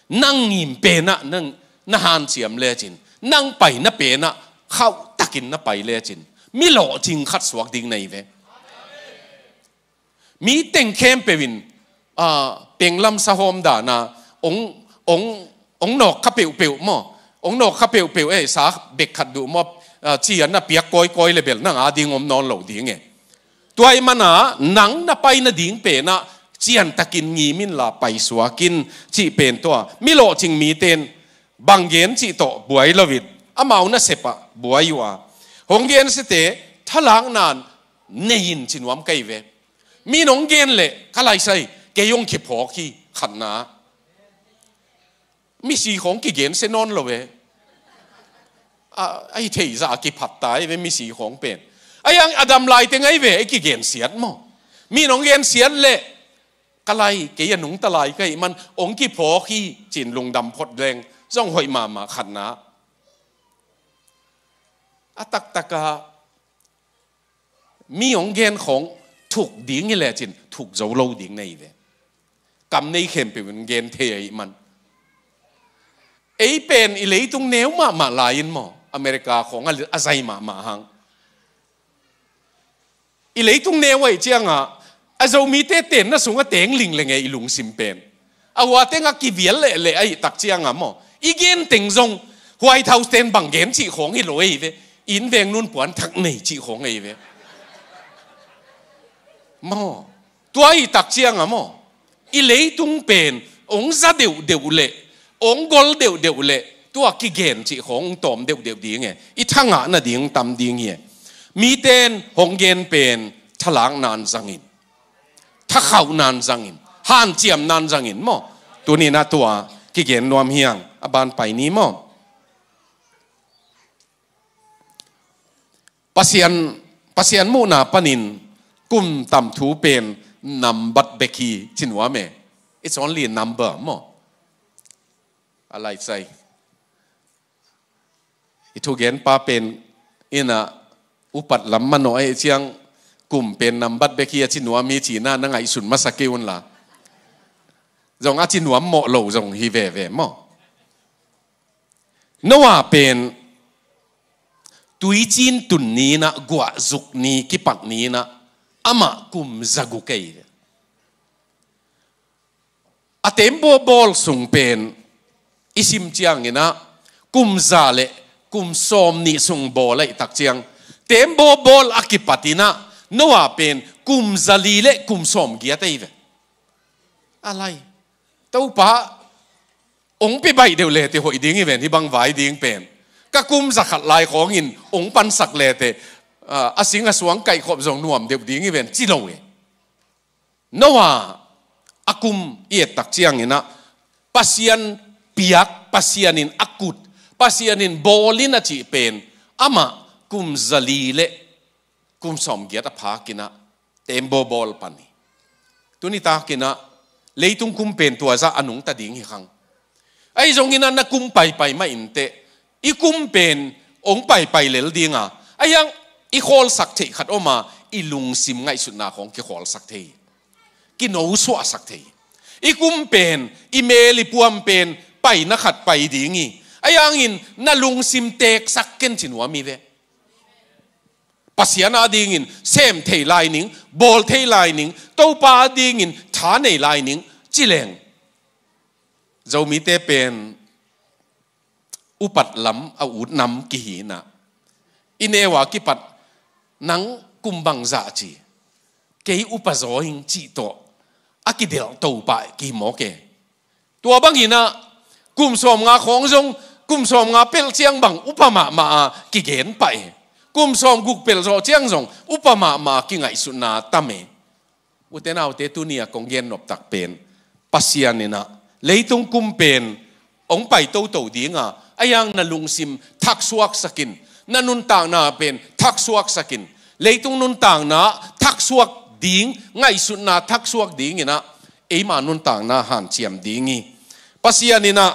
Nang ngim penah, nang, na hanciam lecin. Nang pai na penah, khauh takin na pai lecin. Mi lawhcing khat suak ding na hi ve. Mi teng khempeuh in, ah, penglam sahawm dana, ong, ong, ong nawk kha peuhpeuh maw? Ong nawk kha peuhpeuh, eh, sa bek khat duh maw? Ah, ci-a na piak kawikawi le bel nang a ding om nawn lo ding e. Tua i mana, nang na pai nading penah, ciantakin ngim inla paisuakin cih pen tua. Mi lawhcing miten, bang gen cih tawh buai lo in, amau na sepah buai uh a. Hong gen site, thalakna nei in ci nuam ka hi ve. Mi nong gen leh, ka laisai, kei hong kiphawk hi, khatna. Misi khawng kigen se nawn lo ve. A, a hi theih zah a kiphat ta hi ve misi khawng pen. A hiang a dam lai teng ahi ve, a kigen siat maw. Mi nong gen siat leh, ka lai, kei a nungta lai ka hih man, hong kiphawk hi, cin lungdam phot leng, zong hoih mahmah khatna. A taktaka, mi hong gen khawng thuk ding hi lecin, thuk zo lo ding na hi ve. Kam nei khempeuh in gen thei ahih man. Ei pen i leitung neu mahmah lai-in maw, America khawng a, a zai mahmah hang. I leitung neu ahih ciangah, a Zomite tenna sungah teng lingleng e i lungsim pen. A hua tengah kivial lehleh ahih tak ciangah maw. I gen teng zong, White House ten bang gen cih khawng hi lo ei ve. Inn veng nun puan thak nei cih khawng ei ve. Maw. Tua ahih tak ciangah maw. I leitung pen, ong za deuhdeuh leh, ong gol deuhdeuh leh, tua kigen cih khawng ong tawm deuhdeuh ding e. I thangah nading tam ding hi e. Miten hong gen pen, thalak nan zangin. Thakhauh nan zangin, hanciam nan zangin maw. Tuninah tua kigen nuam hiang, a ban pai ni maw. Pasian, Pasian muhna panin kum tam thu pen nambat bek hi ci nuam e. It's only a number maw. A laisai. I thugenpa pen inah upat lam manawh ahih ciang kum pen nambat bek hi a ci nuam hi cina na ngaihsun masa kei unla. Zong a ci nuam mawh lo zong hi veve maw. Noah pen tuicin tun ninah guahzuk ni kipat ninah amah kum zaguk ei. A tembaw bawl sung pen i sim cianginah kum za le kum sawm nih sung bawl ahih tak ciang tembaw bawl a kipat inah Noah pen kum zali le kum sawmgiat ahi ve. A lai, Topa hong pia baih deuh le te hoih ding hi ven, hih bang vai ding pen. Ka kum zakhat lai khawngin hong pansak le te, a, a sing a suang kaihkhop zong nuam deuh ding hi ven, ci lo hi. Noah a kum i et tak ciangin ah, Pasian piak, Pasian in a kut, Pasian in bawl in a cih pen, amah kum zali le kum sawmgiat a phakin ah, teembaw bawl pan hi. Tuni takin ah, leitung kum pen tua zah a nungta ding hi khang. Ahi zongin ah na kum paipai mah inteh, i kum pen hong paipai lel ding a, ahi hang i khawlsak theih khat om a, i lungsim ngaihsutna khawng kikhawlsak thei hi. Kinosuahsak thei hi. I kum pen, i mel i puam pen paina khat pai ding hi. Ahi hangin na lungsim teeksak ken ci nuam hi ve. Pasian a dingin sem thei lai ning, bawl thei lai ning, Topa a dingin tha nei lai ning, ci leng. Zomite pen upat lam a ut nam kihi in ah, i neu a kipat nang kum bangzah ci, kei upa zaw ing cih tawh a kidelh to pah kihi mawk e. Tua bangin ah, kum sawmnga khawng zong, kum sawmnga pelh ciang bang upa mahmah a kigen pah e. Kum sawmguk pelh zawh ciang zong upa mahmah a kingaihsutna tam e. Ute naute, tuni a kong gen noptak pen, Pasian in ah leitung kum pen hong pai toto ding a, ahi hang na lungsim thaksuaksak in, na nuntakna pen thaksuaksak in. Leitung nuntakna thaksuak ding, ngaihsutna thaksuak dingin ah, eima nuntakna hanciam ding hi. Pasian in ah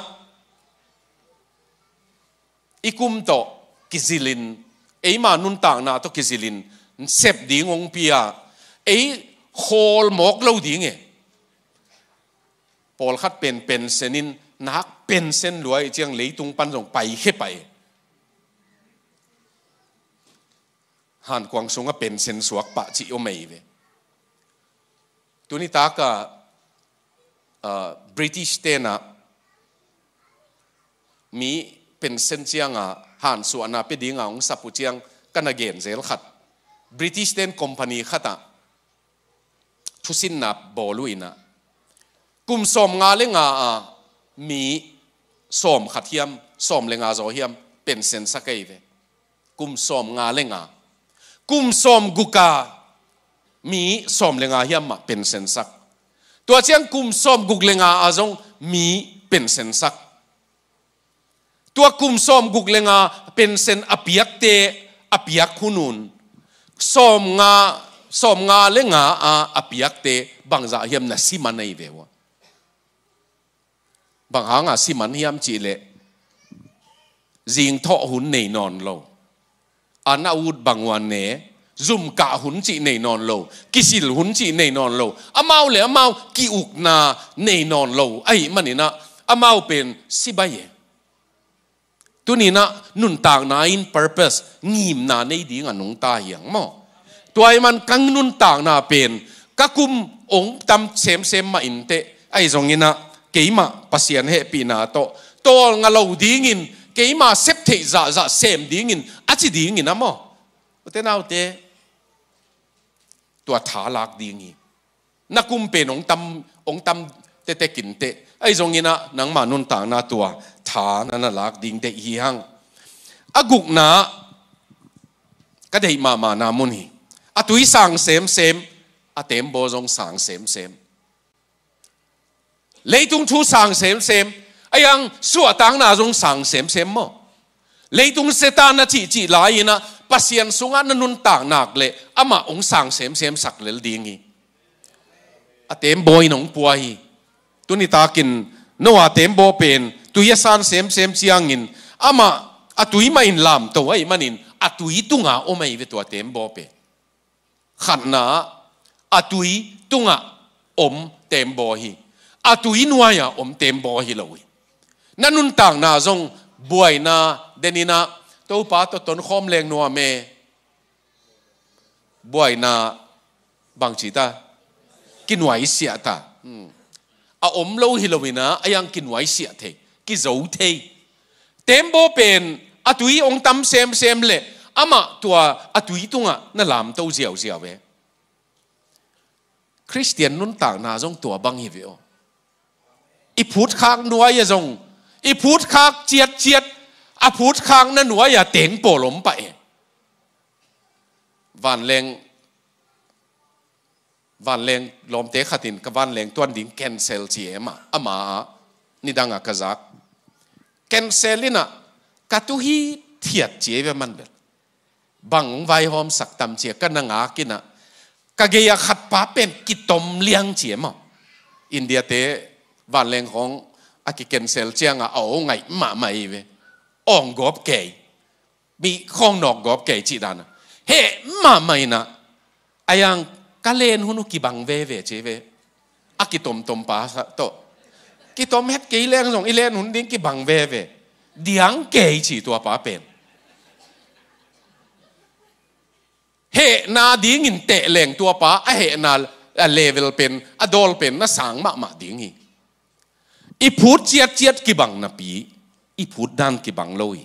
i kum tawh kizilin, eima nuntakna tawh kizilin, sep ding hong pia, ei khawl mawk lo ding e. Pawlkhat pen pension in, nak pension lua ahih ciang leitung pan zong paikhia pah e. Hankuang sungah pension suak pah cih om ahi ve. Tuni taka, ah, British ten ah mi pension cianga hansuahna pia dinga hong sap uh ciang ka na gen zel khat. British ten company khat ah thusinna bawl uh in ah, kum sawmnga le nga a mi sawm khat hiam, sawm le nga zaw hiam pension sak ahi ve. Kum sawmnga le nga. Kum sawmguk a mi sawm le nga hiam mah pension sak. Tua ciang kum sawmguk le nga a zong mi pension sak. Tua kum sawmguk le nga pension a piakte a piak hun un, sawmnga, sawmnga le nga a a piakte bangzah hiam na siman ahi ve uh a. Bang hanga siman hiam cih leh, zingthawh hun nei nawn lo. An a ut bang uh a ne, zumkah hun cih nei nawn lo, kisil hun cih nei nawn lo, amau le amau ki-ukna nei nawn lo ahih manin ah, amau pen si baih e. Tuni in ah nuntakna in purpose, ngimna nei ding a nungta hi hang maw. Tua ahih man ka nuntakna pen, ka kum hong tam semsem mah inteh, ahi zongin ah keimah Pasian hehpihna tawh tawlnga lo dingin, keimah sep theih zahzah sem dingin a ci dingin ah maw. Ute naute, tua tha lak ding hi. Na kum pen hong tam, hong tam tetek inteh, ahi zongin ah nangmah nuntakna tua tha na na lak ding deih hi hang. A gukna, ka deih mahmahna mun hi. A tui sang semsem, a teembaw zong sang semsem. Leitung thu sang semsem, ahi hang suahtakna zong sang semsem maw. Leitung Satan a cihcih lai-in ah Pasian sungah na nuntak nak leh amah hong sang semsem sak lel ding hi. A teembaw in hong pua hi. Tuni takin Noah teembaw pen tui a san semsem ciangin, amah a tui mah in lamto ahih manin a tui tunga om ahi ve tua teembaw pen. Khatna, a tui tungah om teembaw hi. A tui nuai-ah om teembaw hi lo hi. Na nuntakna zong buaina den in ah, Topa tawh tonkhawm leng nuam e. Buaina bangci ta, kinuaisiah ta. Hmm. A om lo hi lo in ah, ahi hang kinuaisiah thei, kizo thei. Teembaw pen a tui hong tam semsem leh amah tua a tui tungah na lamto ziauziau e. Khristian nuntakna zong tua bang hi ve aw. I phutkhak nuai-ah zong, i phutkhak ciatciat, a phutkhakna nuai-ah teng pawl om pah e. Vanleng, vanleng lawmte khat in ka vanleng tuan ding cancel ci e mah, ama nidangah ka zak. Cancel in ah ka tu hithiat ci e ve man bel. Bang hong vaihawmsak tam ci-a ka na ngak in ah, ka gei-ah khat pa pen kitom liang ci e maw. India-te vanleng khawng a ki-cancel ciangah a aw ngaih mahmah hi ve. Awng gawp kei, mi khawng nawk gawp kei cih dan a heh mahmah in ah, a yang ka len hun uh kibang veve ci e ve. A kitomtom pa tawh, kitom het kei leng zong i len hun ding kibang veve. Diang kei ci tua pa pen. Hehna dingin teh leng tua pa a hehna a level pen, a dawl pen na sang mahmah ding hi. I phut ciatciat kibang napi, i phut dan kibang lo hi.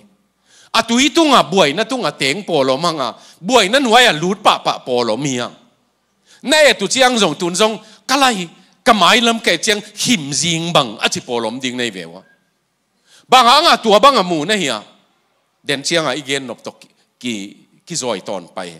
A tui tungah, buaina tungah teng pawl om hang a, buaina nuai-ah lut pahpah pawl om hi hang. Na et uh ciang zong, tun zong ka lai, ka mailam ka et ciang khimzing bang a ci pawl om ding na hi ve ua. Bang hangah tua bangah mu na hi a, den ciangah i gen nop tawh ki, ki, kizawi tawn pai.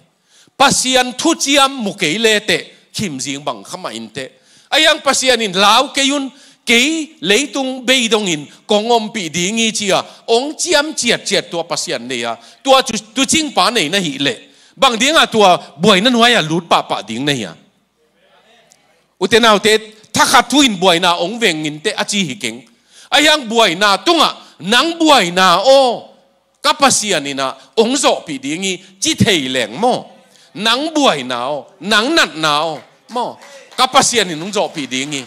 Pasian thuciam mu kei leteh khimzing bang kha mah inteh. A yang Pasian in lau kei un, kei leitung bei dongin kong ompih ding hi ci-a hong ciam ciatciat tua Pasian nei a, tua tu, tuucing pa nei na hih leh, bang dingah tua buaina nuai-ah lut pahpah ding na hi a. Ute naute, thakhat thu-in buaina hong veng inteh a ci hi keng. A yang buaina tungah, nang buaina aw, ka Pasian in ah hong zawhpih ding hi ci thei leng maw. Nang buaina aw, nang natna aw maw, ka Pasian in hong zawhpih ding hi.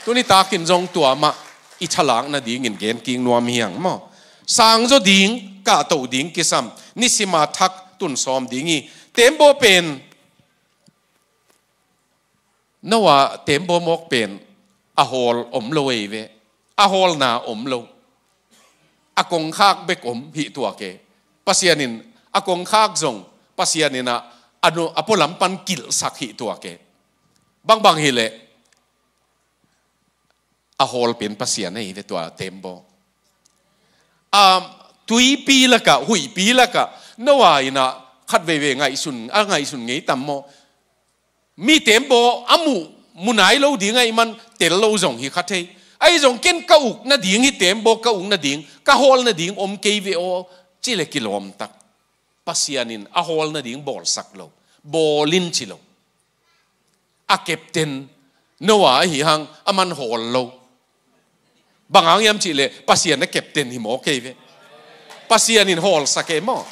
Tuni takin zong tua mah i thalak nadingin gen kik nuam hi hang maw. Sangzaw ding, kahtoh ding kisam, nisima thak tun sawm ding hi. Tembaw pen, Noah tembaw mawk pen a hawl om lo ei ve. A hawlna om lo. A kongkhak bek om hih tuak e. Pasian in a kongkhak zong, Pasian in ah a nu, a pualam pan kilhsak hih tuak e. Bangbang hileh a hawl pen Pasian ahi ve tua tembaw. A, tuipi lakah, huihpi lakah Noah in ah khat veivei ngaihsun, a ngaihsun ngei tam maw. Mi tembaw a muh, mu nai lo ding ahih man tel lo zong hi kha thei. Ahi zong ken ka uk nading hi, tembaw ka uk nading, ka hawl nading om kei ve aw, ci le kilawm tak. Pasian in a hawl nading bawlsak lo, bawl in ci lo. A captain Noah ahi hang, a man hawl lo. Bang hang hiam cih leh Pasian a captain hi maw kei ve. Pasian in hawlsak e maw.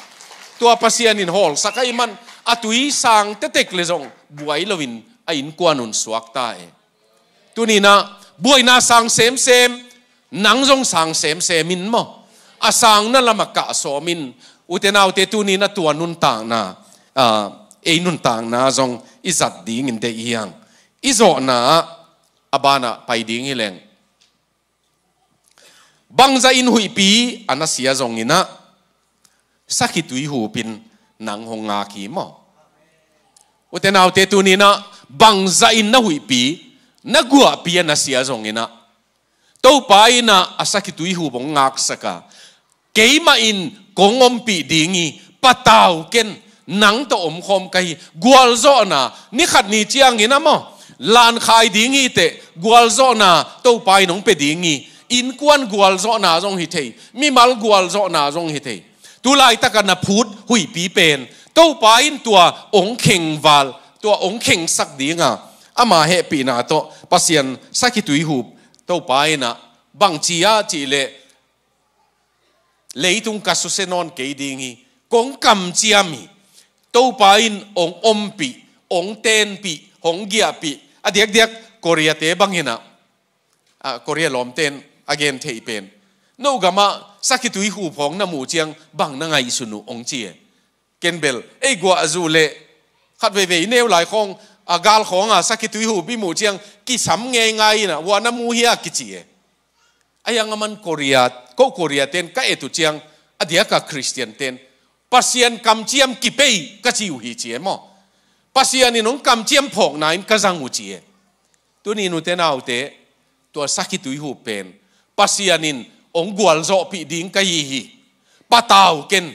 Tua Pasian in hawlsak ahih man a tui sang tektek le zong buai loin a innkuan un suak ta e. Tuni-in ah buaina sang semsem, nang zong sang semsem in maw. A sangna lamah kah sawm in, ute naute, tuni-in ah tua nuntakna, ah, ei nuntakna zong i zat dingin deih hi hang. I zawhna ah a banah pai ding hi leng. Bangzah in huihpi a nasia zongin ah, sakhituihup in nang hong ngak hi maw. Ute naute, tuni-in ah bangzah in na huihpi, na guahpi a nasia zongin ah, Topa in ah a sakhituihup hong ngaksak a, keimah in kong ompih ding hi, patau ken, nang tawh omkhawm ka hi. Gualzawhna, ni khat ni ciangin ah maw, lankhai ding hi teh, gualzawhna Topa in hong pia ding hi. Innkuan gualzawhna zong hi thei, mimal gualzawhna zong hi thei. Tu laitakah na phut huihpi pen Topa in tua hong khengval, tua hong khengsak ding a, ama hehpihna tawh Pasian sakhituihup Topa in ah bangci a cih leh, leitung ka susia nawn kei ding hi, kong kamciam hi. Topa in hong ompih, hong tenpih, hong giahpih. A diakdiak Korea-te bangin ah, ah, Korea lawmte in a gen theih pen, no gamah sakhituihup hong na muh ciang bang na ngaihsun uh, hong ci e. Ken bel ei guah zuh leh, khat veivei i neu lai khawng, a gal khawng a sakhituihup i muh ciang kisam ngeingai in ah, hua na mu hia kici e. A yang a man Korea, ko Korea-te in ka et uh ciang, a diakah Khristian-te in, Pasian kamciam kipei ka ci uh hi ci e maw. Pasian in hong kamciam phawkna in ka zang uh ci e. Tuni nute naute, tua sakhi tuihup pen Pasian in hong gualzawhpih ding ka hi hi. Patau ken.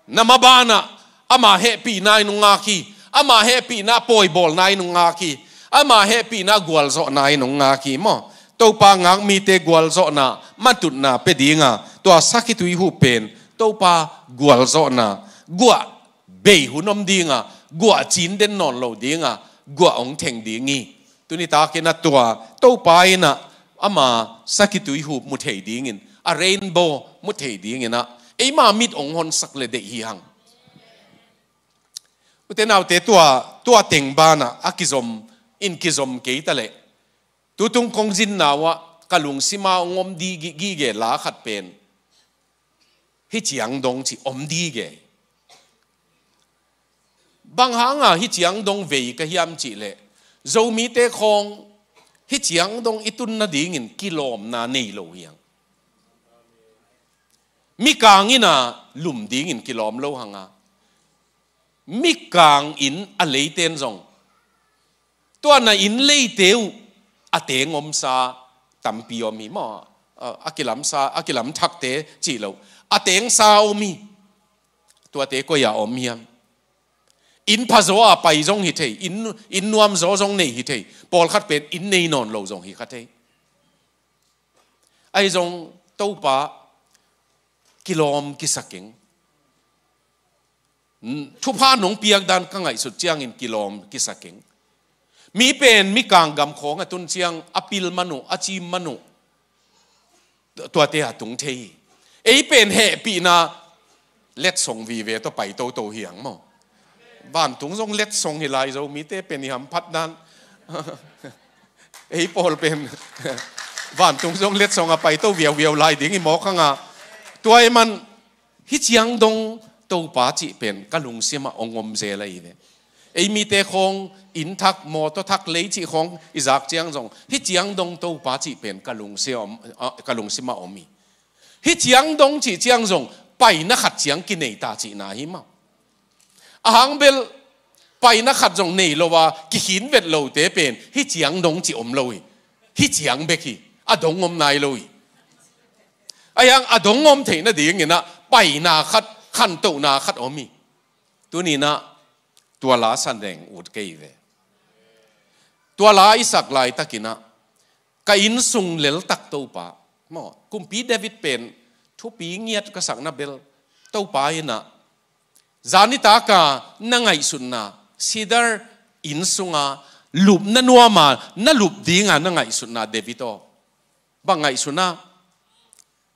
Na mabanah ama hehpihna in hong ngak hi. Ama hehpihna pawibawlna in hong ngak hi. Ama hehpihna gualzawhna in hong ngak hi maw. Topa ngak mite gualzawhna, matutna pia dinga, tua sakhi tuihup pen Topa gualzawhna, guah bei hun om dinga, guah cin den nawn lo dinga, guah hong theng ding hi. Tuni takin a tua Topa in a ama sakhi tuihup mu thei dingin, a rainbow mu thei dingin a eima mit hong honsak le deih hi hang. Ute naute, tua, tua teng banah a kizom in kizom kei ta leh, tutung kong zinna uh ah ka lungsima hong om di gi-, gige la khat pen, hih ciang dong cih om di ge. Bang hanga hih ciang dong vei ka hiam cih leh, Zomite khawng hih ciang dong i tun nadingin kilawmna nei lo hi hang. Mikang in a lum dingin kilawm lo hanga, mikang in a leiten zong, tua na inn leite uh a teng omsa tampi om hi maw. A, a kilamsa, a kilamthakte cih lo, a tengsa om hi. Tuate koi-ah om hiam? Inn phazaw a pai zong hi thei, inn, inn nuamzaw zong nei hi thei. Pawlkhat pen inn nei nawn lo zong hi kha thei. Ahi zong Topa, kilawm kisa keng. Thupha nong piak dan ka ngaihsut ciangin kilawm kisa keng. Mi pen mikang gam khawng a tun ciang a pil man uh, a cim man uh, tuate a tung thei hi. Ei pen hehpihna letsong vive tawh pai toto hi hang maw. Vantung zong letsong hi lai, Zomite pen i hamphat dan. Ei pawl pen vantung zong letsong a pai to viauviau lai ding i mawk hanga. Tua i man, hih ciang dong Topa cih pen ka lungsimah hong om zel ahi ve. Ei mite khawng inn thak, mawtaw thak, lei cih khawng i zak ciang zong, hih ciang dong Topa cih pen ka lungsim, a, ka lungsimah om hi. Hih ciang dong cih ciang zong paina khat ciang kinei ta cihna hi maw. A hang bel paina khat zong nei lo a kikhin vet lote pen hih ciang dong cih om lo hi. Hih ciang bek hi. A dong om nai lo hi. Ahi hang a dong om theih nadingin a paina khat, khantohna khat om hi. Tuni-in a tua la san leng ut kei ve. Tua la i sak laitakin a, ka innsung leltak Topa maw. Kumpi David pen thupi ngiat ka sakna bel, Topa in a, zanitak a na ngaihsutna, sidar inn sunga lupna nuam a na lup dinga na ngaihsutna, David aw. Bang ngaihsutna?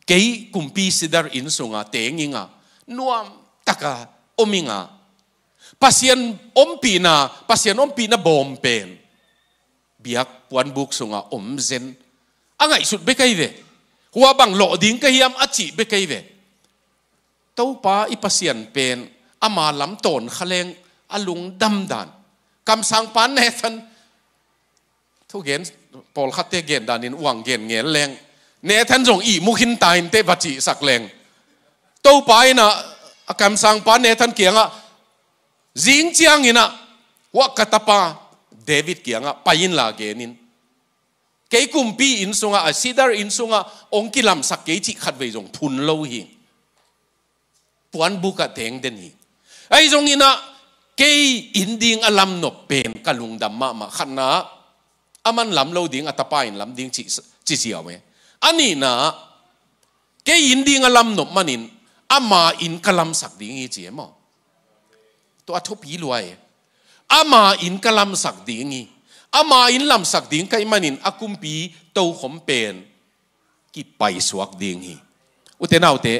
Kei kumpi sidar inn sunga teng ing a, nuam taka om ing a, Pasian ompihna, Pasian ompihna bawm pen biak puanbuk sunga om zen. A ngaihsut bek ahi ve. Hua bang lawh ding ka hiam a cih bek ahi ve. Topa i Pasian pen ama lam tawn kha leng a lungdam dan. Kamsangpa Nathan, thugen, pawlkhatte gen danin uang gen ngel leng, Nathan zong ihmu khin ta inteh va cihsak leng, Topa in a, a kamsangpa Nathan kiangah, zing ciangin a, hua ka tapa David kiangah pai inla genin, kei kumpi inn sungah, a sidar inn sungah hong kilamsak kei cih khatvei zong phun lo hi. Puanbuk ah teng den hi. Ahi zongin a, kei inn ding a lamnop pen ka lungdam mahmah. Khatna, a man lam lo ding, a tapa in lam ding ci, ci ziau e. A nihna, kei inn ding a lamnop manin ama inn ka lamsak ding hi ci e maw. Tua a thupi lua e. Ama inn ka lamsak ding hi. Ama inn lamsak ding ka hih manin a kumpi tokhom pen kipaisuak ding hi. Ute naute,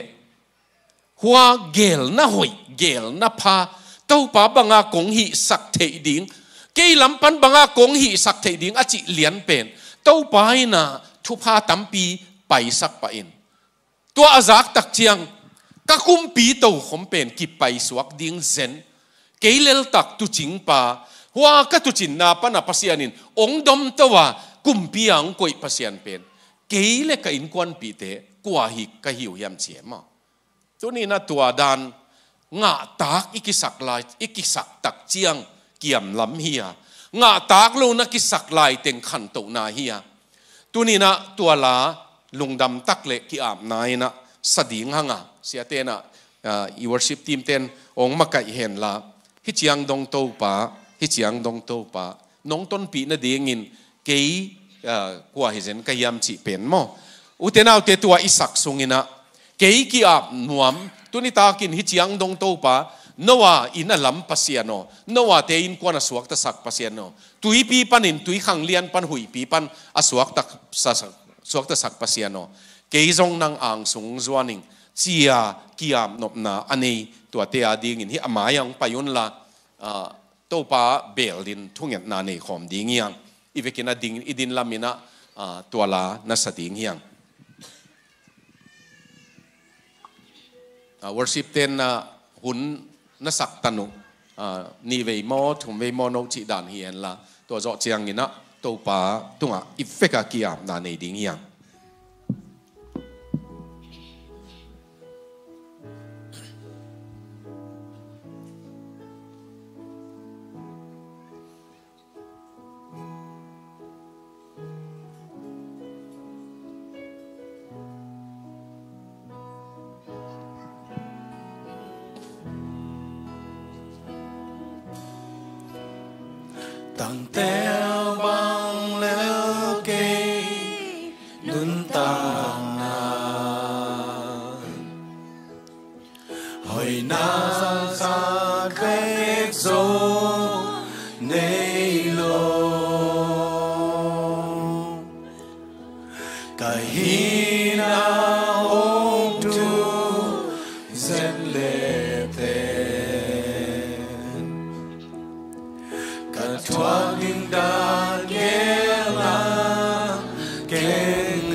hua gelna hoih, gelna pha, Topa banga kong hihsak theih ding, kei lam pan banga kong hihsak theih ding a cih lian pen, Topa in a thupha tampi paisak pah in. Tua a zak tak ciang, ka kumpi tokhom pen kipaisuak ding zen. Kei leltak tuucingpa, hua ka tuucinna pana Pasian in hong domto a, kumpi a hong koih Pasian pen, kei le ka innkuanpihte kua hi ka hi uh hiam ci e maw. Tuni-in a tua dan ngahtak i kisak lai, i kisak tak ciang kiamlam hi a, ngahtak lo na kisak laiteng khantohna hi a. Tuninah tua la lungdam tak le ki-apna inah sa ding hanga, siate inah, ah, i worship team ten ong makaih henla, hih ciang dong Topa, hih ciang dong Topa, nong tonpih nadingin kei, ah, kua hi zen ka hiam cih pen maw? Ute naute, tua i sak sunginah kei ki-ap nuam, tunitakin hih ciang dong Topa, Noah inn a lam Pasian aw, Noah te innkuan a suaktasak Pasian aw, tuipi panin tuikhang lian pan huihpi pan a suakta, sa, sa, suaktasak Pasian aw, kei zong nang ang sung zuan ing, ci-a ki-ap nopna a nei tuate adingin hih a mai-ah ong pai unla, ah, Topa beel din thungetna nei khawm ding hi hang. I vekin a ding, i din laminah, ah, tua la na sa ding hi hang. Ah, worship ten, ah, hun na sak tan uh, ah, nih vei maw, thum vei maw, no cih dan hi henla, tua zawh cianginah Topa tungah i veka ki-apna nei ding hi hang. Tangtel bang lel kei nuntakna, hoihna zat bek zong nei lo. Ka hihna hong tu zet leh pen, ka thuak ding dan gel a keng e.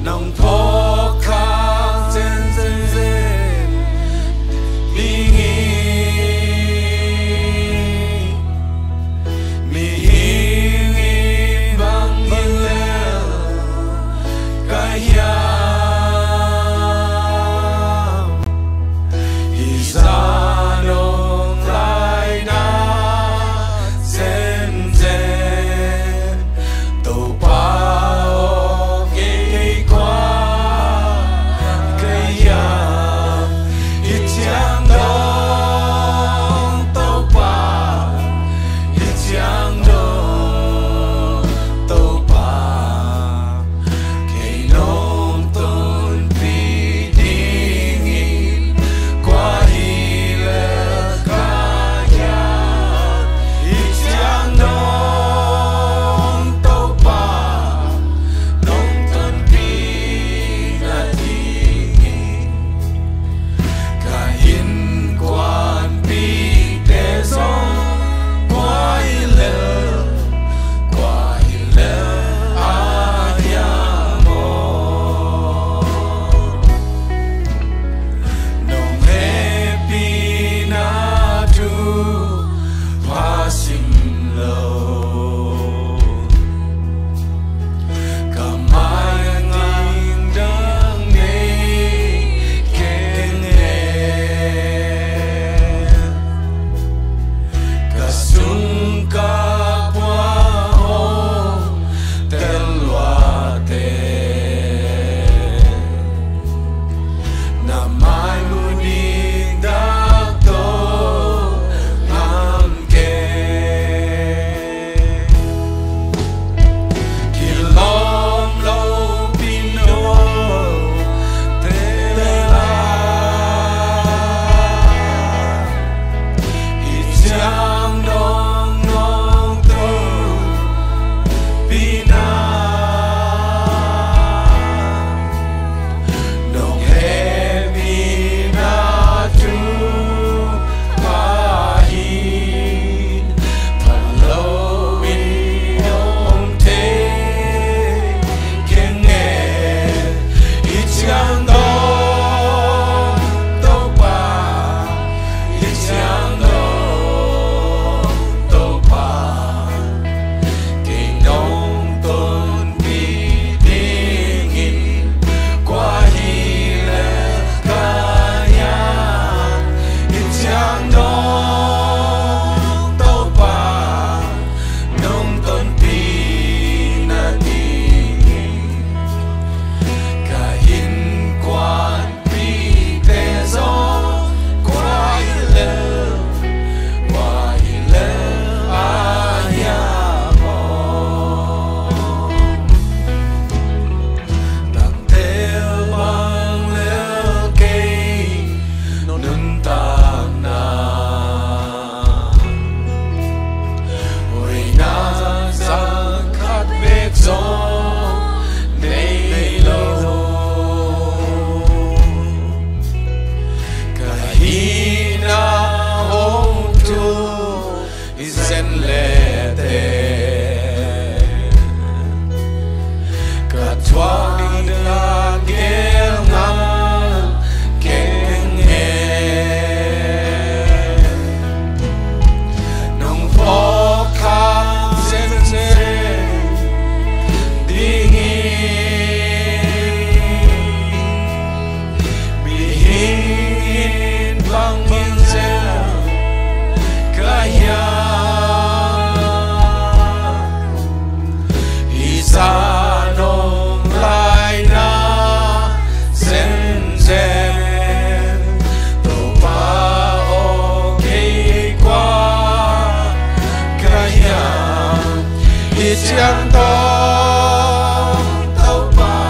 Nong phawk khak zenzen ding hi. Mihing in bang hi lel ka hiam? Hih zan hong laina zenzen, Topa aw, kei kua ka hiam? Hih ciang dong Topa, hih ciang dong Topa, kei nong tonpih dingin kua hi lel ka hiam? Hih ciang dong Topa, nong tonpih nadingin ka innkuanpihte zong kua hi lel, kua hi lel a hiam aw? Nong hehpihna thu pha sim lo, ka mai-ah ding dang nei keng e. Ka sung ka pua hong tel luate, na mai mu ding dak tawh ngam keng. Kilawm lopi note la, hih ciang dong nong tonpihna, nong hehpihna thu pha hi. Pha lo in hong thei keng e. Hih ciang dong Topa, hih ciang dong ciang dong Topa,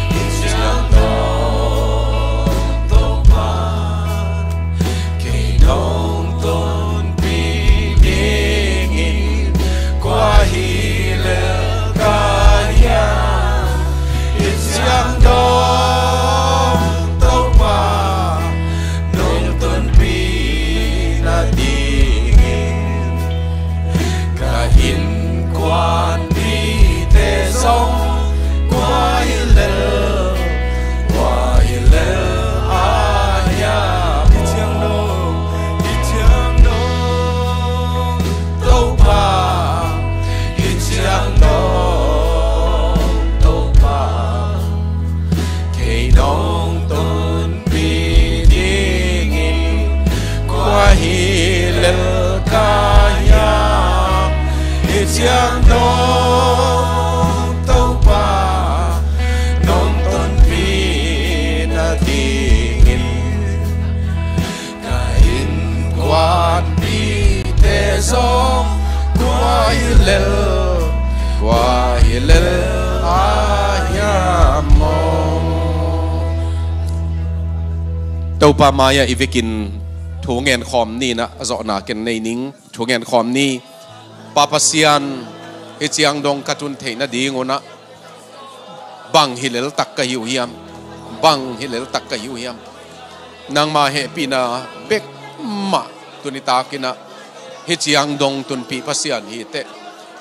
i ciang dong Topa, kei nong tonpih dingin kua hi lel ka hiam? I ciang dong Topa, nong tonpih nadingin ka innkuanpihte zong kua hi lel, kua hi lel a hiam? I ciang dong, i ciang dong Topa, i ciang dong Topa, kei nong tonpih dingin kua hi lel ka hiam? I ciang dong Topa, nong tonpih nadingin ka innkuanpihte zong kua hi lel, kua hi lel a hiam maw? Topa mai-ah i vekin thu ngen khawm ni. Na a zawhna ken nei ning. Thu ngen khawm ni. Pa Pasian, hih ciang dong ka tun theih nading un ah bang hi lel tak ka hi uh hiam? Bang hi lel tak ka hi uh hiam? Nangma hehpihna bek mah tuni takin ah hih ciang dong tunpih Pasian hi teh,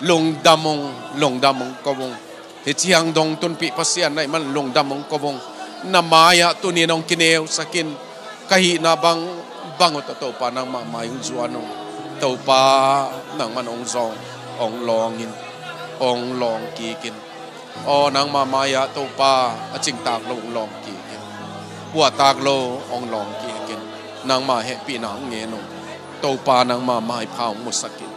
lungdam ung, lungdam ung ko ung. Hih ciang dong tunpih Pasian na hih man lungdam ung ko ung. Na mai-ah tuni-in hong kineusak in. Ka hihna bang, bang uh tawh Topa nangmah mai hong zuan ung. Topa nangman hong zawng, hong lawng in, hong lawng kik in. Aw, nangmah mai-ah Topa a cingtak lo hong lawng kik in, puahtak lo hong lawng kik in. Nangmah hehpihna hong ngen ung. Topa nangmah maipha hong musak in.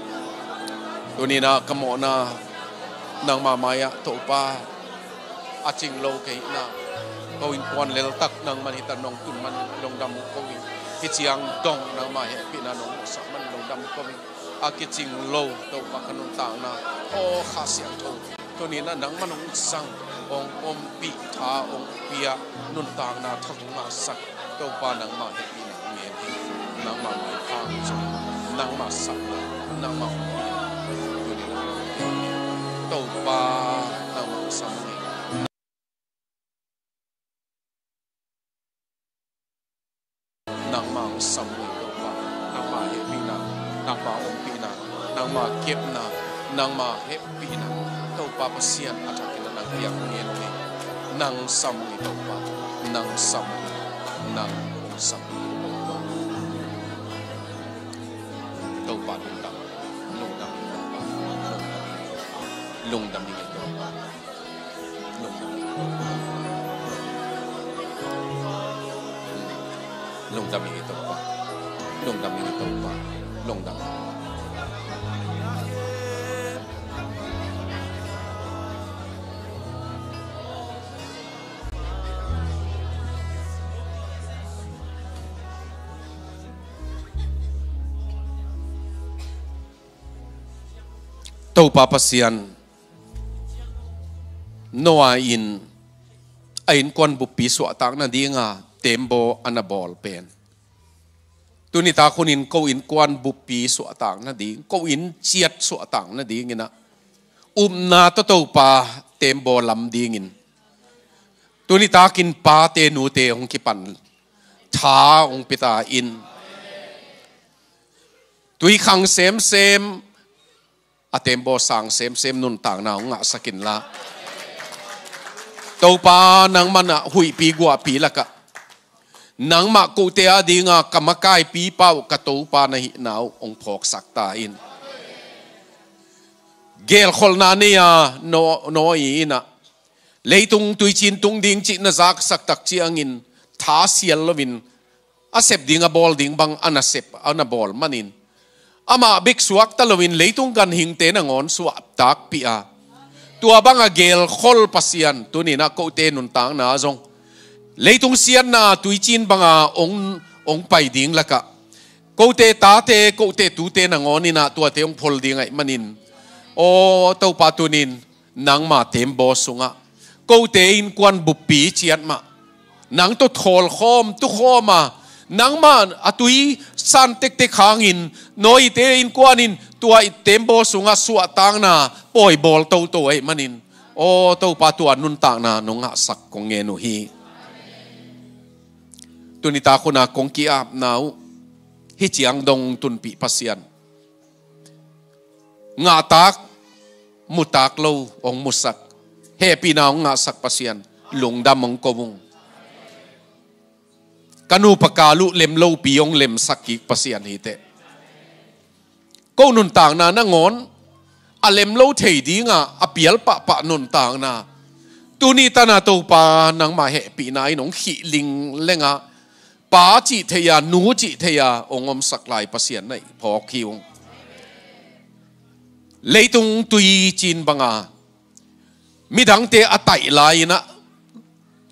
Tuni-in ah ka mawhna nangmah mai-ah Topa a cing lo ka hihna, ko innkuan leltak nangman hita nong tun man lungdam ko ing. Hih ciang dong nangmah hehpihna nong musak man lungdam ko ing. A kicing lo Topa ka nuntakna, aw Kha Siangtho, tuni-in ah nangman hong sang, hong ompih, tha hong pia, nuntakna thak hong ngahsak. Topa nangmah hehpihna hong ngen hi. Nangmah maipha hong zong, nangmah sapna, nangmah hong pia. Tuni-in ah Topa nangmah hong sam hi. Nangmah hong sam hi Topa. Nangmah hehpihna, nangmah ompihna, nangmah kepna, nangmah hehpihna, Topa Pasian a thakin ah nang piak ngen hi. Nang sam hi Topa. Nang sam hi. Nang hong sam hi Topa. Topa lungdam. Lungdam hi Topa. Lungdam hi Topa. Lungdam hi Topa. Lungdam hi Topa. Lungdam hi Topa. Lungdam. Topa Pasian, Noah in a innkuan buppi suahtak nadinga tembaw a na bawl pen, tuni tak hunin ko innkuan buppi suahtak nading, ko inn ciat suahtak nadingin ah upna tawh Topa tembaw lam dingin tuni takin pate nute hong kipan, tha hong pia ta in. Tui khang semsem, a tembaw sang semsem nuntakna hong ngahsak inla, Topa nangman ah huihpi guahpi lakah nangmah kote adinga ka makaipipa uh, ka Topa na hihna uh hong phawksak ta in. Gelkholhna nei-a Noah, Noah in ah leitung tuicin tung ding cih na zaksak tak ciangin tha sial loin a sep ding, a bawl ding bang a na sep, a na bawl manin amah bek suakta loin leitung ganhingte nangawn suahtakpih a, tua banga gelkhol Pasian, tuni-in ah kote nuntakna zong leitung siatna tuicin banga hong, hong pai ding lakah kote tate, kote tute nangawn in ah tuate hong phol ding ahih manin Aw Topa, tunin nangma tembaw sungah kote innkuan buppi ciat mah nang tawh thawlkhawm tukhawm a, nangma a tui san tektek hangin Noah-te innkuan in tua i tembaw sungah suahtakna pawi bawl toto ahih manin, aw Topa, tua nuntakna nong ngahsak kong ngen uh hi. Tuni tak hun a kong ki-apna uh hih ciang dong tunpih Pasian, ngahtak, mutak lo hong musak, hehpihna hong ngahsak Pasian, lungdam hong ko ung. Ka nupa kal uh lemlopi hong lemsak kik Pasian hi teh. Ko nuntakna nangawn a lemlo thei dinga a pial pahpah nuntakna, tuni tana Topa, nangma hehpihna in hong khih linglenga, pa cih thei a, nu cih thei a hong omsak lai Pasian na hih phawk hi ung. Leitung tui cin banga midangte a taih lai-inah,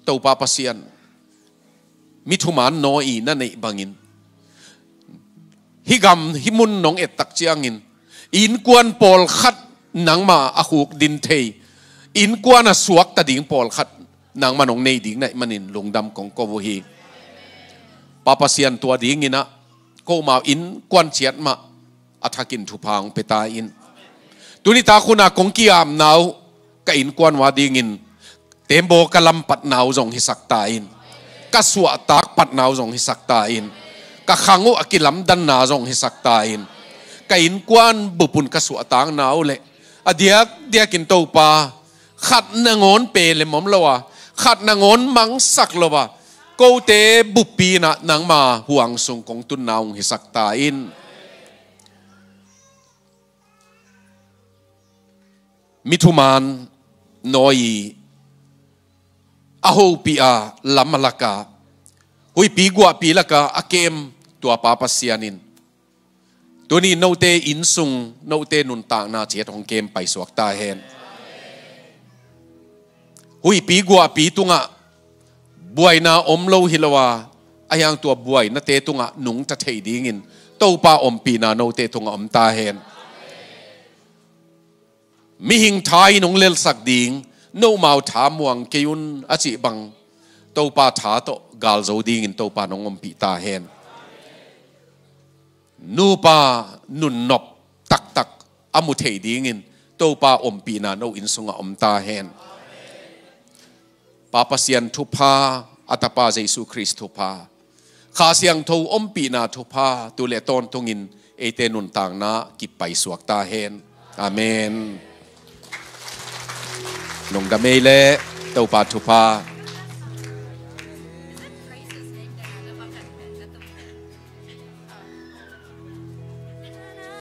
Topa Pasian, mi thuman Noah na neih bangin, hih gam hih mun nong ettak ciangin innkuan pawlkhat nangma a khukdin thei, innkuan a suakta ding pawlkhat nangma nong nei ding na hih manin lungdam kong ko uh hi. Pa Pasian, tua dinginah komau innkuan ciat mah a thakin thupha hong pia ta in. Tuni tak hun a kong ki-apna uh ka innkuan uh a dingin tembaw ka lam patna uh zong hisak ta in. Ka suahtak patna uh zong hisak ta in. Ka khang uh a kilamdanna zong hisak ta in. Ka innkuan bup un ka suahtakna uh le a diakdiakin Topa, khat nangawn pelem om lo a, khat nangawn mangsak lo a, kote buppi inah nangma huang sung kong tunna uh hisak ta in. Mi thuman Noah a hopih a, lam a lak a, huihpi guahpi laka a kem tua Pa Pasian in tuni note innsung, note nuntakna ciat hong kem paisuak ta hen. Huihpi guahpi tungah buaina om lo hi lo a, a hiang tua buainate tungah nungta thei dingin Topa ompihna note tungah om ta hen. Mihing tha in hong lelsak ding, nomau tha muang kei un a cih bang, Topa tha tawh galzo dingin Topa nong ompih ta hen. Nupa nunnop taktak a mu thei dingin Topa ompihna no inn sungah om ta hen. Pa Pasian thupha, a Tapa Jesu Khrist thupha, Kha Siangtho ompihna thupha tu le tawntungin eite nuntakna kip paisuak ta hen. Amen. Lungdam ei le, Topa thupha.